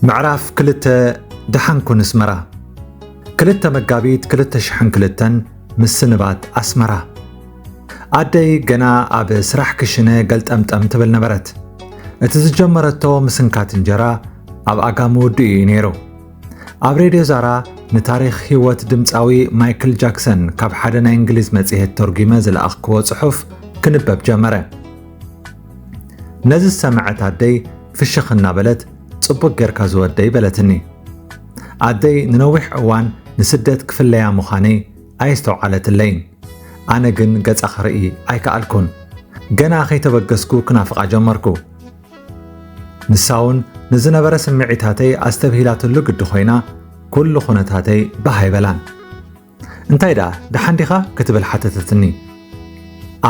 ምዕራፍ ክልተ። ደሓንኩን ኣስመራ። ክልተ መጋቢት ክልተ ሽሕን ክልተን። ምስንባት ኣስመራ። ኣደይ ገና ኣብ ስራሕ ክሽነ ገልጠምጠም ትብል ነበረት። እቲ ዝጀመረቶ ምስንካት እንጀራ ኣብ ኣጋ ምውድኡ እዩ ነይሩ። ኣብ ሬድዮ ዛራ ንታሪኽ ህይወት ድምፃዊ ማይክል ጃክሰን ካብ ሓደ ናይ እንግሊዝ መጽሔት ተርጒመ ዝለኣኽክዎ ጽሑፍ ክንበብ ጀመረ። ነዚ ዝሰምዐት ኣደይ ፍሽኽ እናበለት፣ "ጽቡቕ ጌርካ ዝወደይ" በለትኒ። ኣደይ ንነዊሕ እዋን ንስደት ክፍለያ ምዃነይ ኣየስተውዓለትለይን። ኣነ ግን ገጻ ክርኢ ኣይከኣልኩን። ገና ከይተበገስኩ ክናፍቓ ጀመርኩ። ንሳ እውን ንዝነበረ ስምዒታተይ ኣስተብሂላትሉ ግዲ ኮይና፣ ኩሉ ኩነታተይ ባህ ኣይበላን። "እንታይ ደኣ፣ ደሓን ዲኻ?" ክትብል ሓተተትኒ።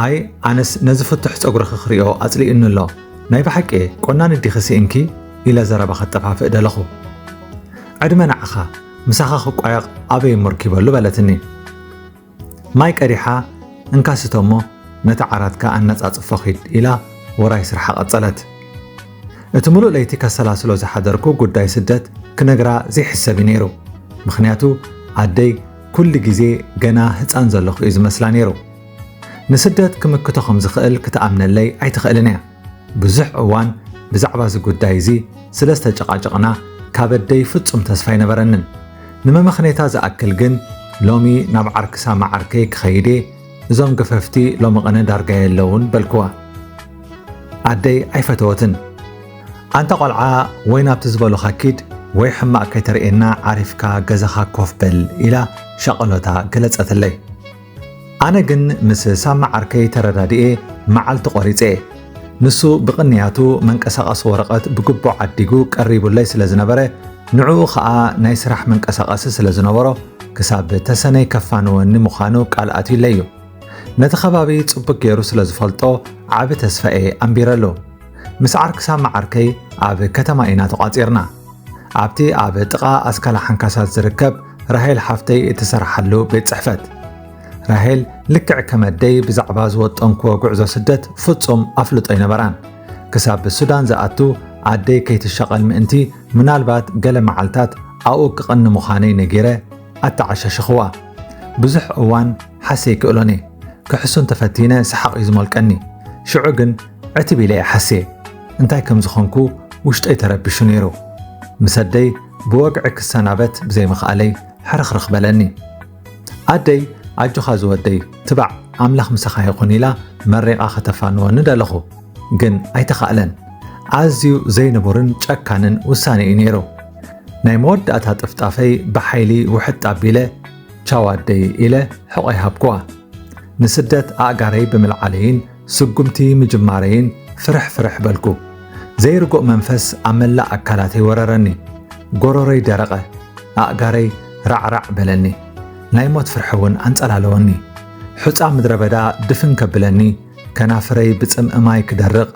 "ኣይ፣ ኣነስ ነዚ ፍቱሕ ጸጉርኺ ክሪኦ ኣጽሊኡኒ ኣሎ። ናይ ብሓቂ ቆናኒ ዲኺ ስኢንኪ?" ኢለ ዘረባ ከጠፋፍእ ደለኹ። "ዕድመ ንዓኻ፣ ምሳኻ ክቋየቕ ኣበይ እሞ ርኪበሉ?" በለትኒ። ማይ ቀዲሓ፣ "እንካ ስተ እሞ ነቲ ዓራትካ ኣነጻጽፎ ኺድ" ኢላ ውራይ ስርሓ ቀጸለት። እቲ ምሉእ ለይቲ ከሰላስሎ ዝሓደርኩ ጉዳይ ስደት ክነግራ ዘይሕሰብ እዩ ነይሩ። ምኽንያቱ ኣደይ ኩሉ ግዜ ገና ህጻን ዘለኹ እዩ ዝመስላ ነይሩ። ንስደት ክምክቶ ከም ዝኽእል ክትኣምነለይ ኣይትኽእልን እያ። ብዙሕ እዋን ብዛዕባ እዚ ጉዳይ እዚ ስለ ዝተጨቃጨቕና፣ ካብ ኣደይ ፍጹም ተስፋ ኣይነበረንን። ንመመኽነይታ ዝኣክል ግን፣ "ሎሚ ናብ ዓርኪ ሳማ ዓርከይ ክኸይድ እየ፣ እዞም ገፈፍቲ ሎሚ ቕነ ዳርጋ የለውን" በልክዋ። ኣደይ ኣይፈተወትን። "ኣንታ ቖልዓ፣ ወይ ናብቲ ዝበሉኻ ኪድ፣ ወይ ሕማቕ ከይተርእየና ዓሪፍካ ገዛኻ ኮፍ በል" ኢላ ሻቐሎታ ገለጸትለይ። ኣነ ግን ምስ ሳማ ዓርከይ ተረዳዲኤ መዓልቲ ቆሪጸ። ንሱ ብቕንያቱ መንቀሳቐሲ ወረቐት ብግቡእ ዓዲጉ ቀሪቡለይ ስለ ዝነበረ፣ ንዕኡ ኸኣ ናይ ስራሕ መንቀሳቐሲ ስለ ዝነበሮ፣ ክሳብ ተሰነይ ከፋንወኒ ምዃኑ ቃል ኣትዩለይ እዩ። ነቲ ከባቢ ጽቡቕ ገይሩ ስለ ዝፈልጦ፣ ዓቢ ተስፋ እየ ኣንቢረሉ። ምስ ዓርኪ ሳማ ዓርከይ ኣብ ከተማ ኢና ተቋጺርና። ኣብቲ ኣብ ጥቓ ኣስካላ ሓንካሳት ዝርከብ ራሄል ሓፍተይ እትሰርሓሉ ቤት ጽሕፈት። ራሄል ልክዕ ከም ኣደይ ብዛዕባ ዝወጠንክዎ ጉዕዞ ስደት ፍጹም ኣፍልጦ ኣይነበራን። ክሳብ ሱዳን ዝኣቱ ኣደይ ከይትሻቐል ምእንቲ፣ ምናልባት ገለ መዓልታት ኣብኡ ክቐኒ ምዃነይ ነጊረ ኣተዓሻሸኽዋ። ብዙሕ እዋን ሓሴ ኣይክእሎን እየ። ክሕሱ እንተፈቲነ ሰሓቕ እዩ ዝሞልቀኒ። ሽዑ ግን ዕትብ ኢለ እየ ሓስየ። እንታይ ከም ዝኾንኩ ውሽጠይ ተረቢሹ ነይሩ። ምስ ኣደይ ብወግዒ ክሰናበት ብዘይምኽኣለይ ሕርኽርኽ በለኒ። ኣደይ፣ "ኣጆኻ ዝወደይ፣ ትባዕ፣ ኣምላኽ ምሳኻ ይኹን" ኢላ መሪቓ ከተፋንወኒ ደለኹ። ግን ኣይተኻእለን። ኣዝዩ ዘይንቡርን ጨካንን ውሳነ እዩ ነይሩ። ናይ መወዳእታ ጥፍጣፈይ ብሓይሊ ውሕጥ ኣቢለ፣ "ቻው ኣደይ" ኢለ ሕቖይ ሃብኩዋ። ንስደት ኣእጋረይ ብምልዓለይን ስጉምቲ ምጅማረይን ፍርሕ ፍርሕ በልኩ። ዘይርጉእ መንፈስ ኣብ መላእ ኣካላተይ ወረረኒ። ጎረሮይ ደረቐ፣ ኣእጋረይ ራዕራዕ በለኒ። ናይ ሞት ፍርሒ እውን ኣንጸላለወኒ። ሑጻ ምድረ በዳ ድፍን ከብለኒ፣ ከናፍረይ ብጽምኢ ማይ ክደርቕ፣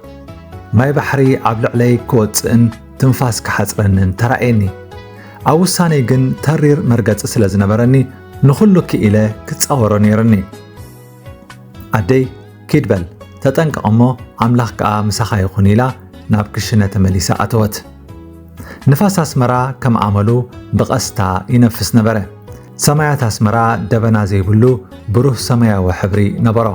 ማይ ባሕሪ ኣብ ልዕለይ ክወጽእን ትንፋስ ክሓጽረንን ተራእየኒ። ኣብ ውሳነይ ግን ተሪር መርገጺ ስለ ዝነበረኒ፣ ንኹሉ ክኢለ ክጻወሮ ነይርኒ። ኣደይ፣ "ኪድ በል፣ ተጠንቀቕ እሞ ኣምላኽ ከኣ ምሳኻ ይኹን" ኢላ ናብ ክሽነ ተመሊሳ ኣተወት። ንፋስ ኣስመራ ከም ኣመሉ ብቐስታ ይነፍስ ነበረ። ሰማያት ኣስመራ ደበና ዘይብሉ ብሩህ ሰማያዊ ሕብሪ ነበሮ።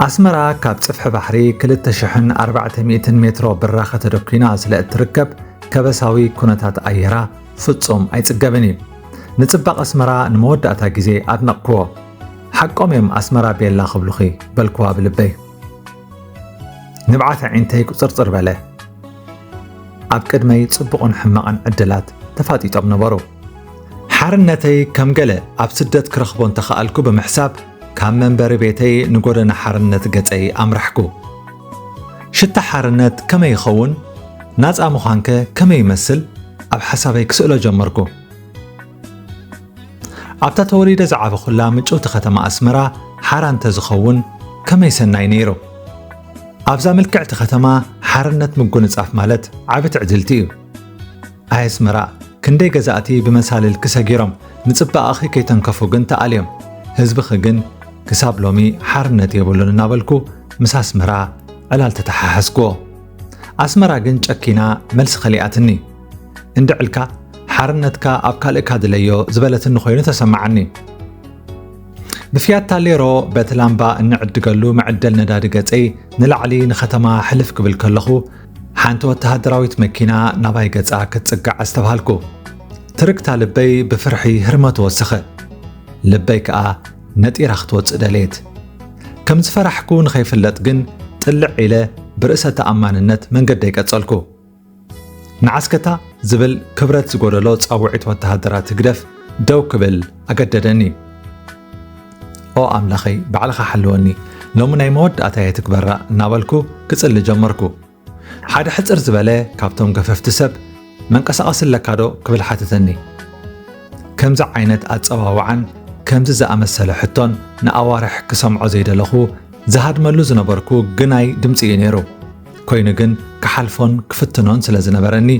ኣስመራ ካብ ጽፍሒ ባሕሪ ክልተ ሽሕን ኣርባዕተ ሚእትን ሜትሮ ብራኸ ተደኲና ስለ እትርከብ፣ ከበሳዊ ኩነታት ኣየራ ፍጹም ኣይጽገብን እዩ። ንጽባቐ ኣስመራ ንመወዳእታ ግዜ ኣድነቕክዎ። "ሓቆም እዮም ኣስመራ ቤላ ክብሉኺ" በልክዋ ብልበይ። ንብዓት ኣዒንተይ ቁጽርጽር በለ። ኣብ ቅድመይ ጽቡቕን ሕማቕን ዕድላት ተፋጢጦም ነበሩ። ሓርነተይ ከም ገለ ኣብ ስደት ክረኽቦ እንተኸኣልኩ ብምሕሳብ፣ ካብ መንበሪ ቤተይ ንጎደና ሓርነት ገጸይ ኣምራሕኩ። ሽታ ሓርነት ከመይ ይኸውን? ናጻ ምዃንከ ከመይ ይመስል? ኣብ ሓሳበይ ክስእሎ ጀመርኩ። ኣብታ ተወሊደ ዝዓበኹላ ምጭውቲ ከተማ ኣስመራ ሓራ እንተዝኸውን ከመይ ሰናይ ነይሩ። ኣብዛ ምልክዕቲ ከተማ ሓርነት ምጉንጻፍ ማለት ዓቢ ትዕድልቲ እዩ። ኣይ ኣስመራ፣ ክንደይ ገዛእቲ ብመሳልልኪ ሰጊሮም ንጽባቐኺ ከይተንከፉ ግን ተኣልዮም። ህዝብኺ ግን ክሳብ ሎሚ ሓርነት የብሉን እናበልኩ ምስ ኣስመራ ዕላል ተተሓሓዝክዎ። ኣስመራ ግን ጨኪና መልሲ ከሊኣትኒ። እንድዕልካ ሓርነትካ ኣብ ካልእካ ድለዮ ዝበለትኒ ኮይኑ ተሰማዓኒ። ብፍያት ታሌሮ በቲ ላምባ እንዕድገሉ መዕደል ነዳዲ ገጸይ ንላዕሊ ንኸተማ ሕልፍ ክብል ከለኹ፣ ሓንቲ ወተሃደራዊት መኪና ናባይ ገጻ ክትጽጋዕ ኣስተብሃልኩ። ትርግታ ልበይ ብፍርሒ ህርመቱ ወሰኸ። ልበይ ከኣ ነጢራ ክትወጽእ ደለየት። ከም ዝፈራሕኩ ንኸይፍለጥ ግን ጥልዕ ኢለ ብርእሰ ተኣማንነት መንገደይ ቀጸልኩ። ንዓስከታ ዝብል ክብረት ዝጎደሎ ጻውዒት ወተሃደራት ህግደፍ ደው ክብል ኣገደደኒ። ኦ ኣምላኸይ፣ ባዕልኻ ሓልወኒ፣ ሎሚ ናይ መወዳእታ እየ ትግበራ እናበልኩ ክጽሊ ጀመርኩ። ሓደ ሕጽር ዝበለ ካብቶም ገፈፍቲ ሰብ፣ "መንቀሳቐሲ ኣለካ ዶ?" ክብል ሓተተኒ። ከምዚ ዓይነት ኣጸዋውዓን ከምዚ ዝኣመሰለ ሕቶን ንኣዋርሕ ክሰምዖ ዘይደለኹ፣ ዝሃድመሉ ዝነበርኩ ግናይ ድምጺ እዩ ነይሩ። ኮይኑ ግን ክሓልፎን ክፍትኖን ስለ ዝነበረኒ፣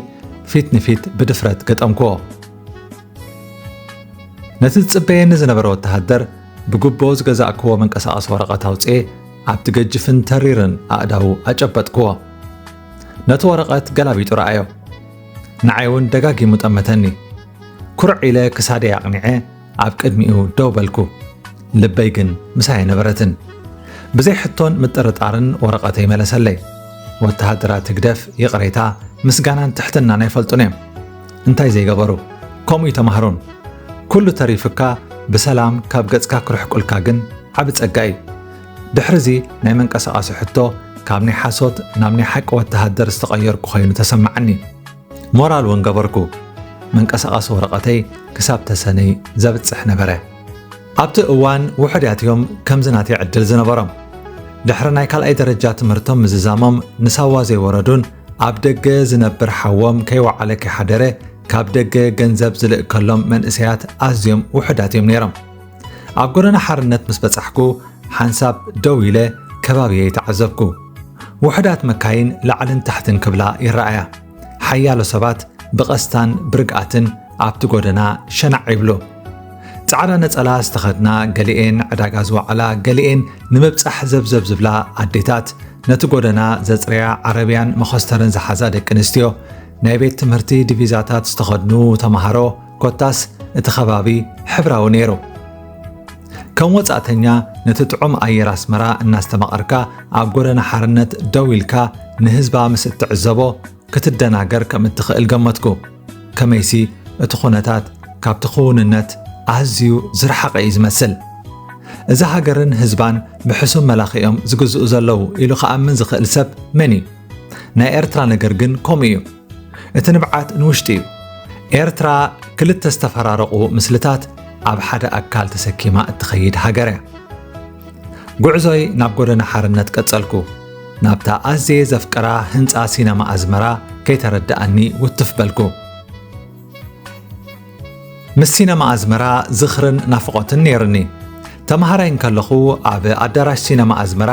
ፊት ንፊት ብድፍረት ገጠምክዎ። ነቲ ዝጽበየኒ ዝነበረ ወተሃደር ብጉቦ ዝገዛእክዎ መንቀሳቐሲ ወረቐት ኣውጽኤ ኣብቲ ገጅፍን ተሪርን ኣእዳዉ ኣጨበጥክዎ። ነቲ ወረቐት ገላቢጡ ረኣዮ። ንዓይ እውን ደጋጊሙ ጠመተኒ። ኩርዕ ኢለ ክሳደይ ኣቕኒዐ ኣብ ቅድሚኡ ደው በልኩ። ልበይ ግን ምሳይ ኣይነበረትን። ብዘይ ሕቶን ምጥርጣርን ወረቐተይ መለሰለይ። ወተሃደራት ህግደፍ ይቕሬታ፣ ምስጋናን ትሕትናን ኣይፈልጡን እዮም። እንታይ ዘይገበሩ? ከምኡ ይተማህሩን። ኩሉ ተሪፉካ ብሰላም ካብ ገጽካ ክርሕቁልካ ግን ዓቢ ጸጋ እዩ። ድሕሪዚ ናይ መንቀሳቐሲ ሕቶ ካብ ናይ ሓሶት ናብ ናይ ሓቂ ወተሃደር ዝተቐየርኩ ኮይኑ ተሰማዓኒ። ሞራል እውን ገበርኩ። መንቀሳቐሲ ወረቐተይ ክሳብ ተሰነይ ዘብጽሕ ነበረ። ኣብቲ እዋን ውሑዳት እዮም ከምዚ ናተይ ዕድል ዝነበሮም። ድሕሪ ናይ ካልኣይ ደረጃ ትምህርቶም ምዝዛሞም ንሳዋ ዘይወረዱን ኣብ ደገ ዝነብር ሓዎም ከይወዓለ ከይሓደረ ካብ ደገ ገንዘብ ዝልእከሎም መንእሰያት ኣዝዮም ውሑዳት እዮም ነይሮም። ኣብ ጎደና ሓርነት ምስ በጻሕኩ ሓንሳብ ደው ኢለ ከባቢየይ ተዓዘብኩ። ውሑዳት መካይን ላዕልን ታሕትን ክብላ ይረኣያ። ሓያሎ ሰባት ብቐስታን ብርግኣትን ኣብቲ ጎደና ሸናዕ ይብሉ። ጻዕዳ ነጸላ ዝተኸድና፣ ገሊኤን ዕዳጋ ዝወዓላ፣ ገሊኤን ንምብጻሕ ዘብዘብ ዝብላ ኣዴታት፣ ነቲ ጎደና ዘጽርያ ዓረብያን መኸስተርን ዝሓዛ ደቂ ኣንስትዮ፣ ናይ ቤት ትምህርቲ ዲቪዛታት ዝተኸድኑ ተማሃሮ፣ ኮታስ እቲ ከባቢ ሕብራዊ ነይሩ። ከም ወጻእተኛ ነቲ ጥዑም ኣየር ኣስመራ እናስተማቐርካ ኣብ ጎደና ሓርነት ደው ኢልካ ንህዝባ ምስ እትዕዘቦ ክትደናገር ከም እትኽእል ገመትኩ። ከመይሲ እቲ ኩነታት ካብቲ ክውንነት ኣዝዩ ዝረሓቐ እዩ ዝመስል። እዛ ሃገርን ህዝባን ብሕሱም መላኺ እዮም ዝግዝኡ ዘለዉ ኢሉ ክኣምን ዝኽእል ሰብ መን እዩ? ናይ ኤርትራ ነገር ግን ከምኡ እዩ። እቲ ንብዓት ንውሽጢ እዩ። ኤርትራ ክልተ ዝተፈራረቑ ምስልታት ኣብ ሓደ ኣካል ተሰኪማ እትኸይድ ሃገር እያ። ጉዕዞይ ናብ ጎደና ሓርነት ቀጸልኩ። ናብታ ኣዝየ ዘፍቅራ ህንጻ ሲነማ ኣዝመራ ከይተረድኣኒ ውትፍ በልኩ። ምስ ሲነማ ኣዝመራ ዝኽርን ናፍቖትን ነይሩኒ። ተማሃራይ እንከለኹ ኣብ ኣዳራሽ ሲነማ ኣዝመራ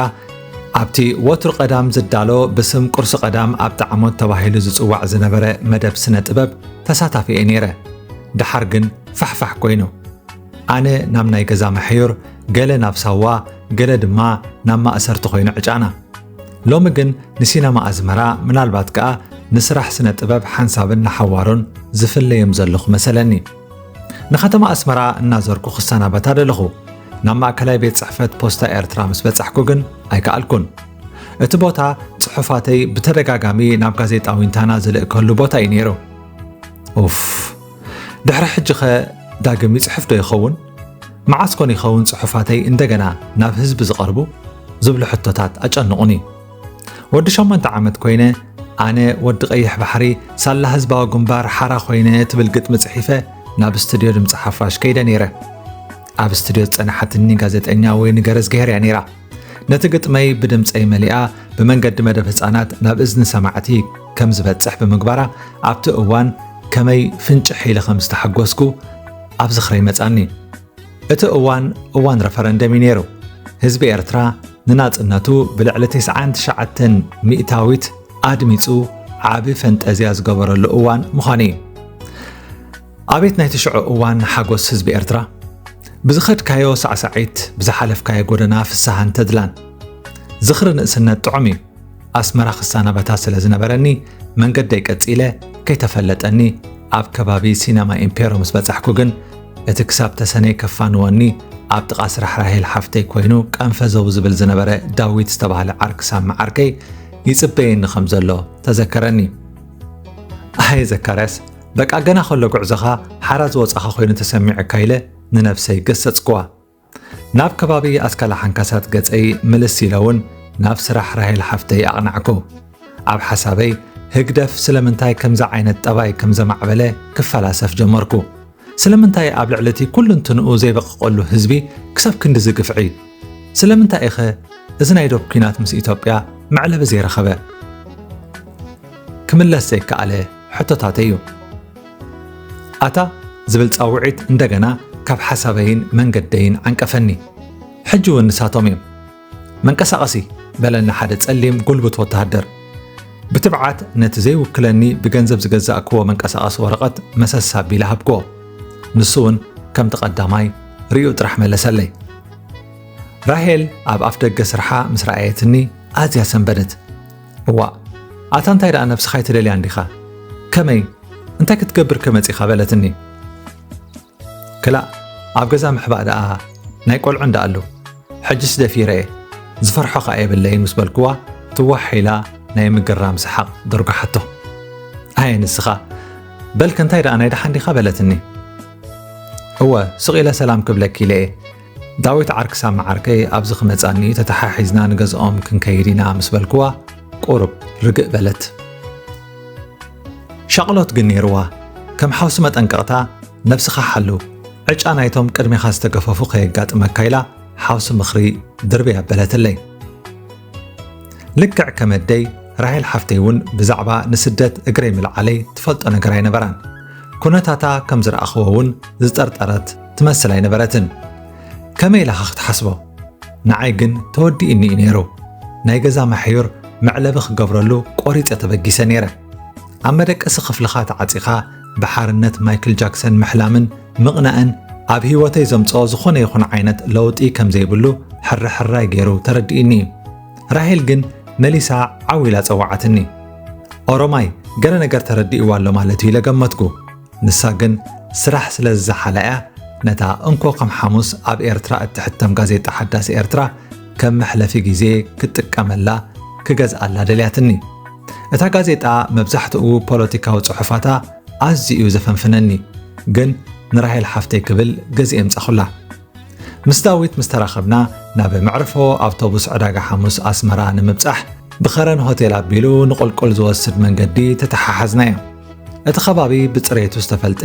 ኣብቲ ወትሩ ቀዳም ዝዳሎ ብስም ቁርሲ ቀዳም ኣብ ጣዕሞት ተባሂሉ ዝጽዋዕ ዝነበረ መደብ ስነ ጥበብ ተሳታፊ እየ ነይረ። ደሓር ግን ፋሕፋሕ ኮይኑ። ኣነ ናብ ናይ ገዛ መሐዩር፣ ገለ ናብ ሳዋ፣ ገለ ድማ ናብ ማእሰርቲ ኮይኑ ዕጫና። ሎሚ ግን ንሲነማ ኣዝመራ፣ ምናልባት ከኣ ንስራሕ ስነ ጥበብ ሓንሳብን ንሓዋሩን ዝፍለዮም ዘለኹ መሰለኒ። ንከተማ ኣስመራ እናዞርኩ ክሰናበታ ደለኹ። ናብ ማእከላይ ቤት ጽሕፈት ፖስታ ኤርትራ ምስ በጻሕኩ ግን ኣይከኣልኩን። እቲ ቦታ ጽሑፋተይ ብተደጋጋሚ ናብ ጋዜጣ ዊንታና ዝልእከሉ ቦታ እዩ ነይሩ። ኡፍ፣ ድሕሪ ሕጂኸ ዳግም ይጽሕፍ ዶ ይኸውን? መዓስ ኮን ይኸውን ጽሑፋተይ እንደገና ናብ ህዝቢ ዝቐርቡ? ዝብሉ ሕቶታት ኣጨንቑኒ። ወዲ ሸሞንተ ዓመት ኮይነ፣ ኣነ ወዲ ቀይሕ ባሕሪ ሳላ ህዝባዊ ግንባር ሓራ ኮይነ ትብል ግጥሚ ጽሒፈ ናብ ስቱድዮ ድምጺ ሓፋሽ ከይደ ነይረ። ኣብ ስቱድዮ ዝጸንሓትኒ ጋዜጠኛ ወይኒ ገረዝግሄር እያ ነይራ። ነቲ ግጥመይ ብድምጸይ መሊኣ ብመንገዲ መደብ ህጻናት ናብ እዝኒ ሰማዕቲ ከም ዝበጽሕ ብምግባራ ኣብቲ እዋን ከመይ ፍንጭሕ ኢለ ከም ዝተሓጎስኩ ኣብ ዝኽረይ መጻኒ። እቲ እዋን እዋን ረፈረንደም እዩ ነይሩ። ህዝቢ ኤርትራ ንናጽነቱ ብልዕሊ ተስዓን ትሽዓተን ሚእታዊት ኣድሚጹ ዓቢ ፈንጠዝያ ዝገበረሉ እዋን ምዃኑ እዩ። ኣቤት ናይቲ ሽዑ እዋን ሓጎስ ህዝቢ ኤርትራ! ብዝኸድካዮ ሳዕሳዒት፣ ብዝሓለፍካዮ ጎደና ፍስሃን ተድላን። ዝኽሪ ንእስነት ጥዑም እዩ። ኣስመራ ክሰናበታ ስለ ዝነበረኒ መንገደይ ቀጺለ ከይተፈለጠኒ ኣብ ከባቢ ሲነማ ኢምፔሮ ምስ በጻሕኩ ግን፣ እቲ ክሳብ ተሰነይ ከፋንወኒ ኣብ ጥቓ ስራሕ ራሄል ሓፍተይ ኮይኑ ቀንፈዘው ዝብል ዝነበረ ዳዊት ዝተባህለ ዓርኪ ሳሚ ዓርከይ ይጽበየኒ ከም ዘሎ ተዘከረኒ። ኣየ ዘካርያስ፣ በቃ ገና ከሎ ጉዕዞኻ ሓራ ዝወጻኻ ኮይኑ ተሰሚዑካ ኢለ ንነብሰይ ገሰጽኩዋ። ናብ ከባቢ ኣስካላ ሓንካሳት ገጸይ ምልስ ኢለ እውን ናብ ስራሕ ራሄል ሓፍተይ ኣቕናዕኩ። ኣብ ሓሳበይ ህግደፍ ስለምንታይ ከምዚ ዓይነት ጠባይ ከም ዘማዕበለ ክፈላሰፍ ጀመርኩ። ስለምንታይ ኣብ ልዕሊ እቲ ኩሉ እንትንኡ ዘይበቐቐሉ ህዝቢ ክሳብ ክንድዚ ግፍዒ? ስለምንታይ ኢኸ እዚ ናይ ዶብ ኲናት ምስ ኢትዮጵያ መዕለቢ ዘይረኸበ? ክምለስ ዘይከኣለ ሕቶታተይ እዩ። ኣታ ዝብል ጻውዒት እንደገና ካብ ሓሳበይን መንገደይን ዓንቀፈኒ። ሕጂ እውን ንሳቶም እዮም። መንቀሳቐሲ፣ በለኒ ሓደ ጸሊም ጉልቡት ወተሃደር። ብትብዓት ነቲ ዘይውክለኒ ብገንዘብ ዝገዛእክዎ መንቀሳቐሲ ወረቐት መሰስ ኣቢለ ሃብክዎ። ንሱ እውን ከምቲ ቀዳማይ ርእዩ ጥራሕ መለሰለይ። ራሄል ኣብ ኣፍደገ ስርሓ ምስ ረኣየትኒ ኣዝያ ሰንበደት። እዋእ፣ ኣታ እንታይ ደኣ ነብስኻ ኣይትደልያን ዲኻ? ከመይ? እንታይ ክትገብር ከ መጺኻ? በለትኒ። ክላእ፣ ኣብ ገዛ ምሕባእ ደኣ ናይ ቆልዑ እንዳ ኣሉ። ሕጅስ ደፊረ እየ፣ ዝፈርሖ ኸኣ የብለይን ምስ በልክዋ፣ ትዋሕ ኢላ ናይ ምግራም ሰሓቕ ደርጓሓቶ። ኣየ ንስኻ፣ በልከ እንታይ ደኣ ናይ ደሓን ዲኻ? በለትኒ። እወ፣ ስቕ ኢለ ሰላም ክብለኪ ኢለ እየ። ዳዊት ዓርኪ ሳሚ ዓርከይ ኣብዚ ክመጻኒ ተተሓሒዝና ንገዝኦም ክንከይድ ኢና ምስ በልክዋ፣ ቁሩብ ርግእ በለት። ሻቕሎት ግን ነይርዋ። ከም ሓውሲ መጠንቀቕታ፣ ነብስኻ ሓሉ፣ ዕጫ ናይቶም ቅድሜኻ ዝተገፈፉ ከየጋጥመካ ኢላ ሓውሲ ምኽሪ ድርብይ ኣበለትለይ። ልክዕ ከም ኣደይ፣ ራሄል ሓፍተይ እውን ብዛዕባ ንስደት እግረይ ምልዓለይ ትፈልጦ ነገር ኣይነበራን። ኩነታታ ከም ዝረኣኽዎ እውን ዝጠርጠረት ትመስል ኣይነበረትን። ከመይ ኢላኻ ክትሓስቦ? ንዓይ ግን ተወዲእኒ እዩ ነይሩ። ናይ ገዛ ማሕዩር መዕለቢ ክገብረሉ ቆሪጸ ተበጊሰ ነይረ። ኣብ መደቀሲ ክፍልኻ ተዓጺኻ ብሓርነት ማይክል ጃክሰን ምሕላምን ምቕናእን ኣብ ህይወተይ ዘምጽኦ ዝኾነ ይኹን ዓይነት ለውጢ ከም ዘይብሉ ሕርሕራይ ገይሩ ተረዲእኒ እዩ። ራሄል ግን መሊሳ ዓው ኢላ ጸውዓትኒ። ኦሮማይ፣ ገለ ነገር ተረዲእዋ ኣሎ ማለት እዩ ኢለ ገመትኩ። ንሳ ግን ስራሕ ስለ ዝዘሓላ እያ ነታ እንኮ ከም ሓሙስ ኣብ ኤርትራ እትሕተም ጋዜጣ ሓዳስ ኤርትራ ከም መሕለፊ ግዜ ክትጥቀመላ ክገዝኣላ ደልያትኒ። እታ ጋዜጣ መብዛሕትኡ ፖለቲካዊ ጽሑፋታ ኣዝዩ እዩ ዘፈንፍነኒ፣ ግን ንራሄል ሓፍተይ ክብል ገዚኤ ምጻኹላ። ምስ ዳዊት ምስ ተራኸብና፣ ናብ መዕርፎ ኣውቶቡስ ዕዳጋ ሓሙስ ኣስመራ ንምብጻሕ፣ ብኸረን ሆቴል ኣቢሉ ንቑልቁል ዝወስድ መንገዲ ተተሓሓዝናዮ። እቲ ከባቢ ብጽሬቱ ዝተፈልጠ፣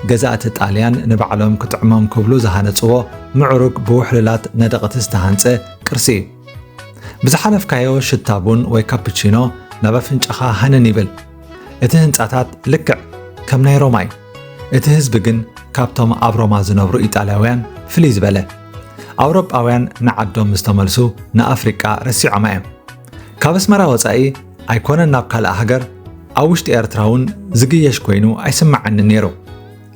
ገዛእቲ ጣልያን ንባዕሎም ክጥዕሞም ክብሉ ዝሃነጽዎ ምዕሩግ ብውሕሉላት ነደቕቲ ዝተሃንጸ ቅርሲ እዩ። ብዝሓለፍካዮ ሽታ ቡን ወይ ካፕቺኖ ናብ ኣፍንጫኻ ሃነን ይብል። እቲ ህንጻታት ልክዕ ከም ናይ ሮማ እዩ። እቲ ህዝቢ ግን ካብቶም ኣብ ሮማ ዝነብሩ ኢጣልያውያን ፍልይ ዝበለ። ኣውሮጳውያን ንዓዶም ምስ ተመልሱ ንኣፍሪቃ ረሲዖማ እዮም። ካብ ኣስመራ ወጻኢ ኣይኮነን ናብ ካልእ ሃገር፣ ኣብ ውሽጢ ኤርትራ እውን ዝግየሽ ኮይኑ ኣይስምዓንን ነይሩ።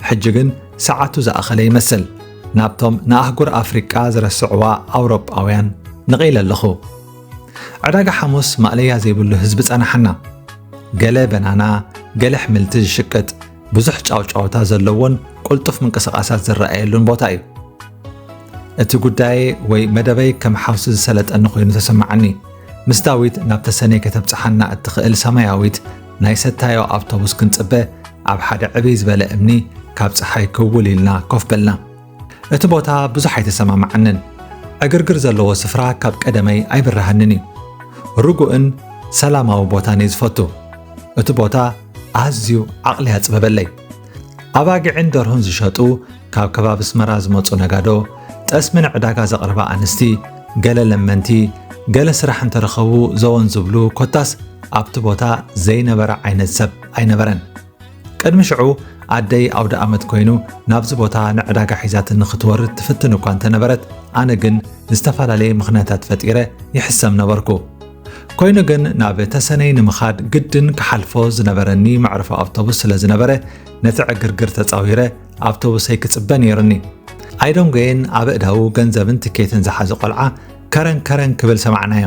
ሕጂ ግን ሰዓቱ ዝኣኸለ ይመስል። ናብቶም ንኣህጉር ኣፍሪቃ ዝረስዕዋ ኣውሮጳውያን ነቒለ ኣለኹ። ዕዳጋ ሓሙስ ማእለያ ዘይብሉ ህዝቢ ጸናሓና። ገለ በናና፣ ገለ ኣሕምልቲ ዝሽቅጥ፣ ብዙሕ ጫውጫውታ ዘለዎን ቅልጡፍ ምንቅስቓሳት ዝረኣየሉን ቦታ እዩ። እቲ ጉዳየ ወይ መደበይ ከም ሓውሲ ዝሰለጠኒ ኮይኑ ተሰማዓኒ። ምስ ዳዊት ናብ ተሰነይ ከተብጽሓና እትኽእል ሰማያዊት ናይ ሰታዮ ኣውቶቡስ ክንጽበ ኣብ ሓደ ዕብይ ዝበለ እምኒ ካብ ጸሓይ ክውል ኢልና ኮፍ በልና። እቲ ቦታ ብዙሕ ኣይተሰማማዓንን። ዕግርግር ዘለዎ ስፍራ ካብ ቀደመይ ኣይብርሃንን እዩ። ርጉእን ሰላማዊ ቦታን እየ ዝፈቱ። እቲ ቦታ ኣዝዩ ዓቕሊ ኣጽበበለይ። ኣባጊዕን ደርሁን ዝሸጡ ካብ ከባቢ ኣስመራ ዝመጹ ነጋዶ፣ ጠስሚ ንዕዳጋ ዘቕርባ ኣንስቲ፣ ገለ ለመንቲ፣ ገለ ስራሕ እንተረኸቡ ዘወን ዝብሉ፣ ኮታስ ኣብቲ ቦታ ዘይነበረ ዓይነት ሰብ ኣይነበረን። ቅድሚ ሽዑ ኣደይ ኣውደ ኣመት ኮይኑ ናብዚ ቦታ ንዕዳጋ ሒዛትኒ ክትወርድ ትፍትን እኳ እንተነበረት፣ ኣነ ግን ዝተፈላለየ ምኽንያታት ፈጢረ ይሕሰም ነበርኩ። ኮይኑ ግን ናብ ተሰነይ ንምኻድ ግድን ክሓልፎ ዝነበረኒ መዕርፎ ኣውቶቡስ ስለ ዝነበረ፣ ነቲ ዕግርግር ተጻዊረ ኣውቶቡሰይ ክጽበ ነይሩኒ። ኣይደንጎየን ኣብ ኣእዳዉ ገንዘብን ትኬትን ዝሓዘ ቆልዓ ከረን ከረን ክብል ሰማዕናዮ።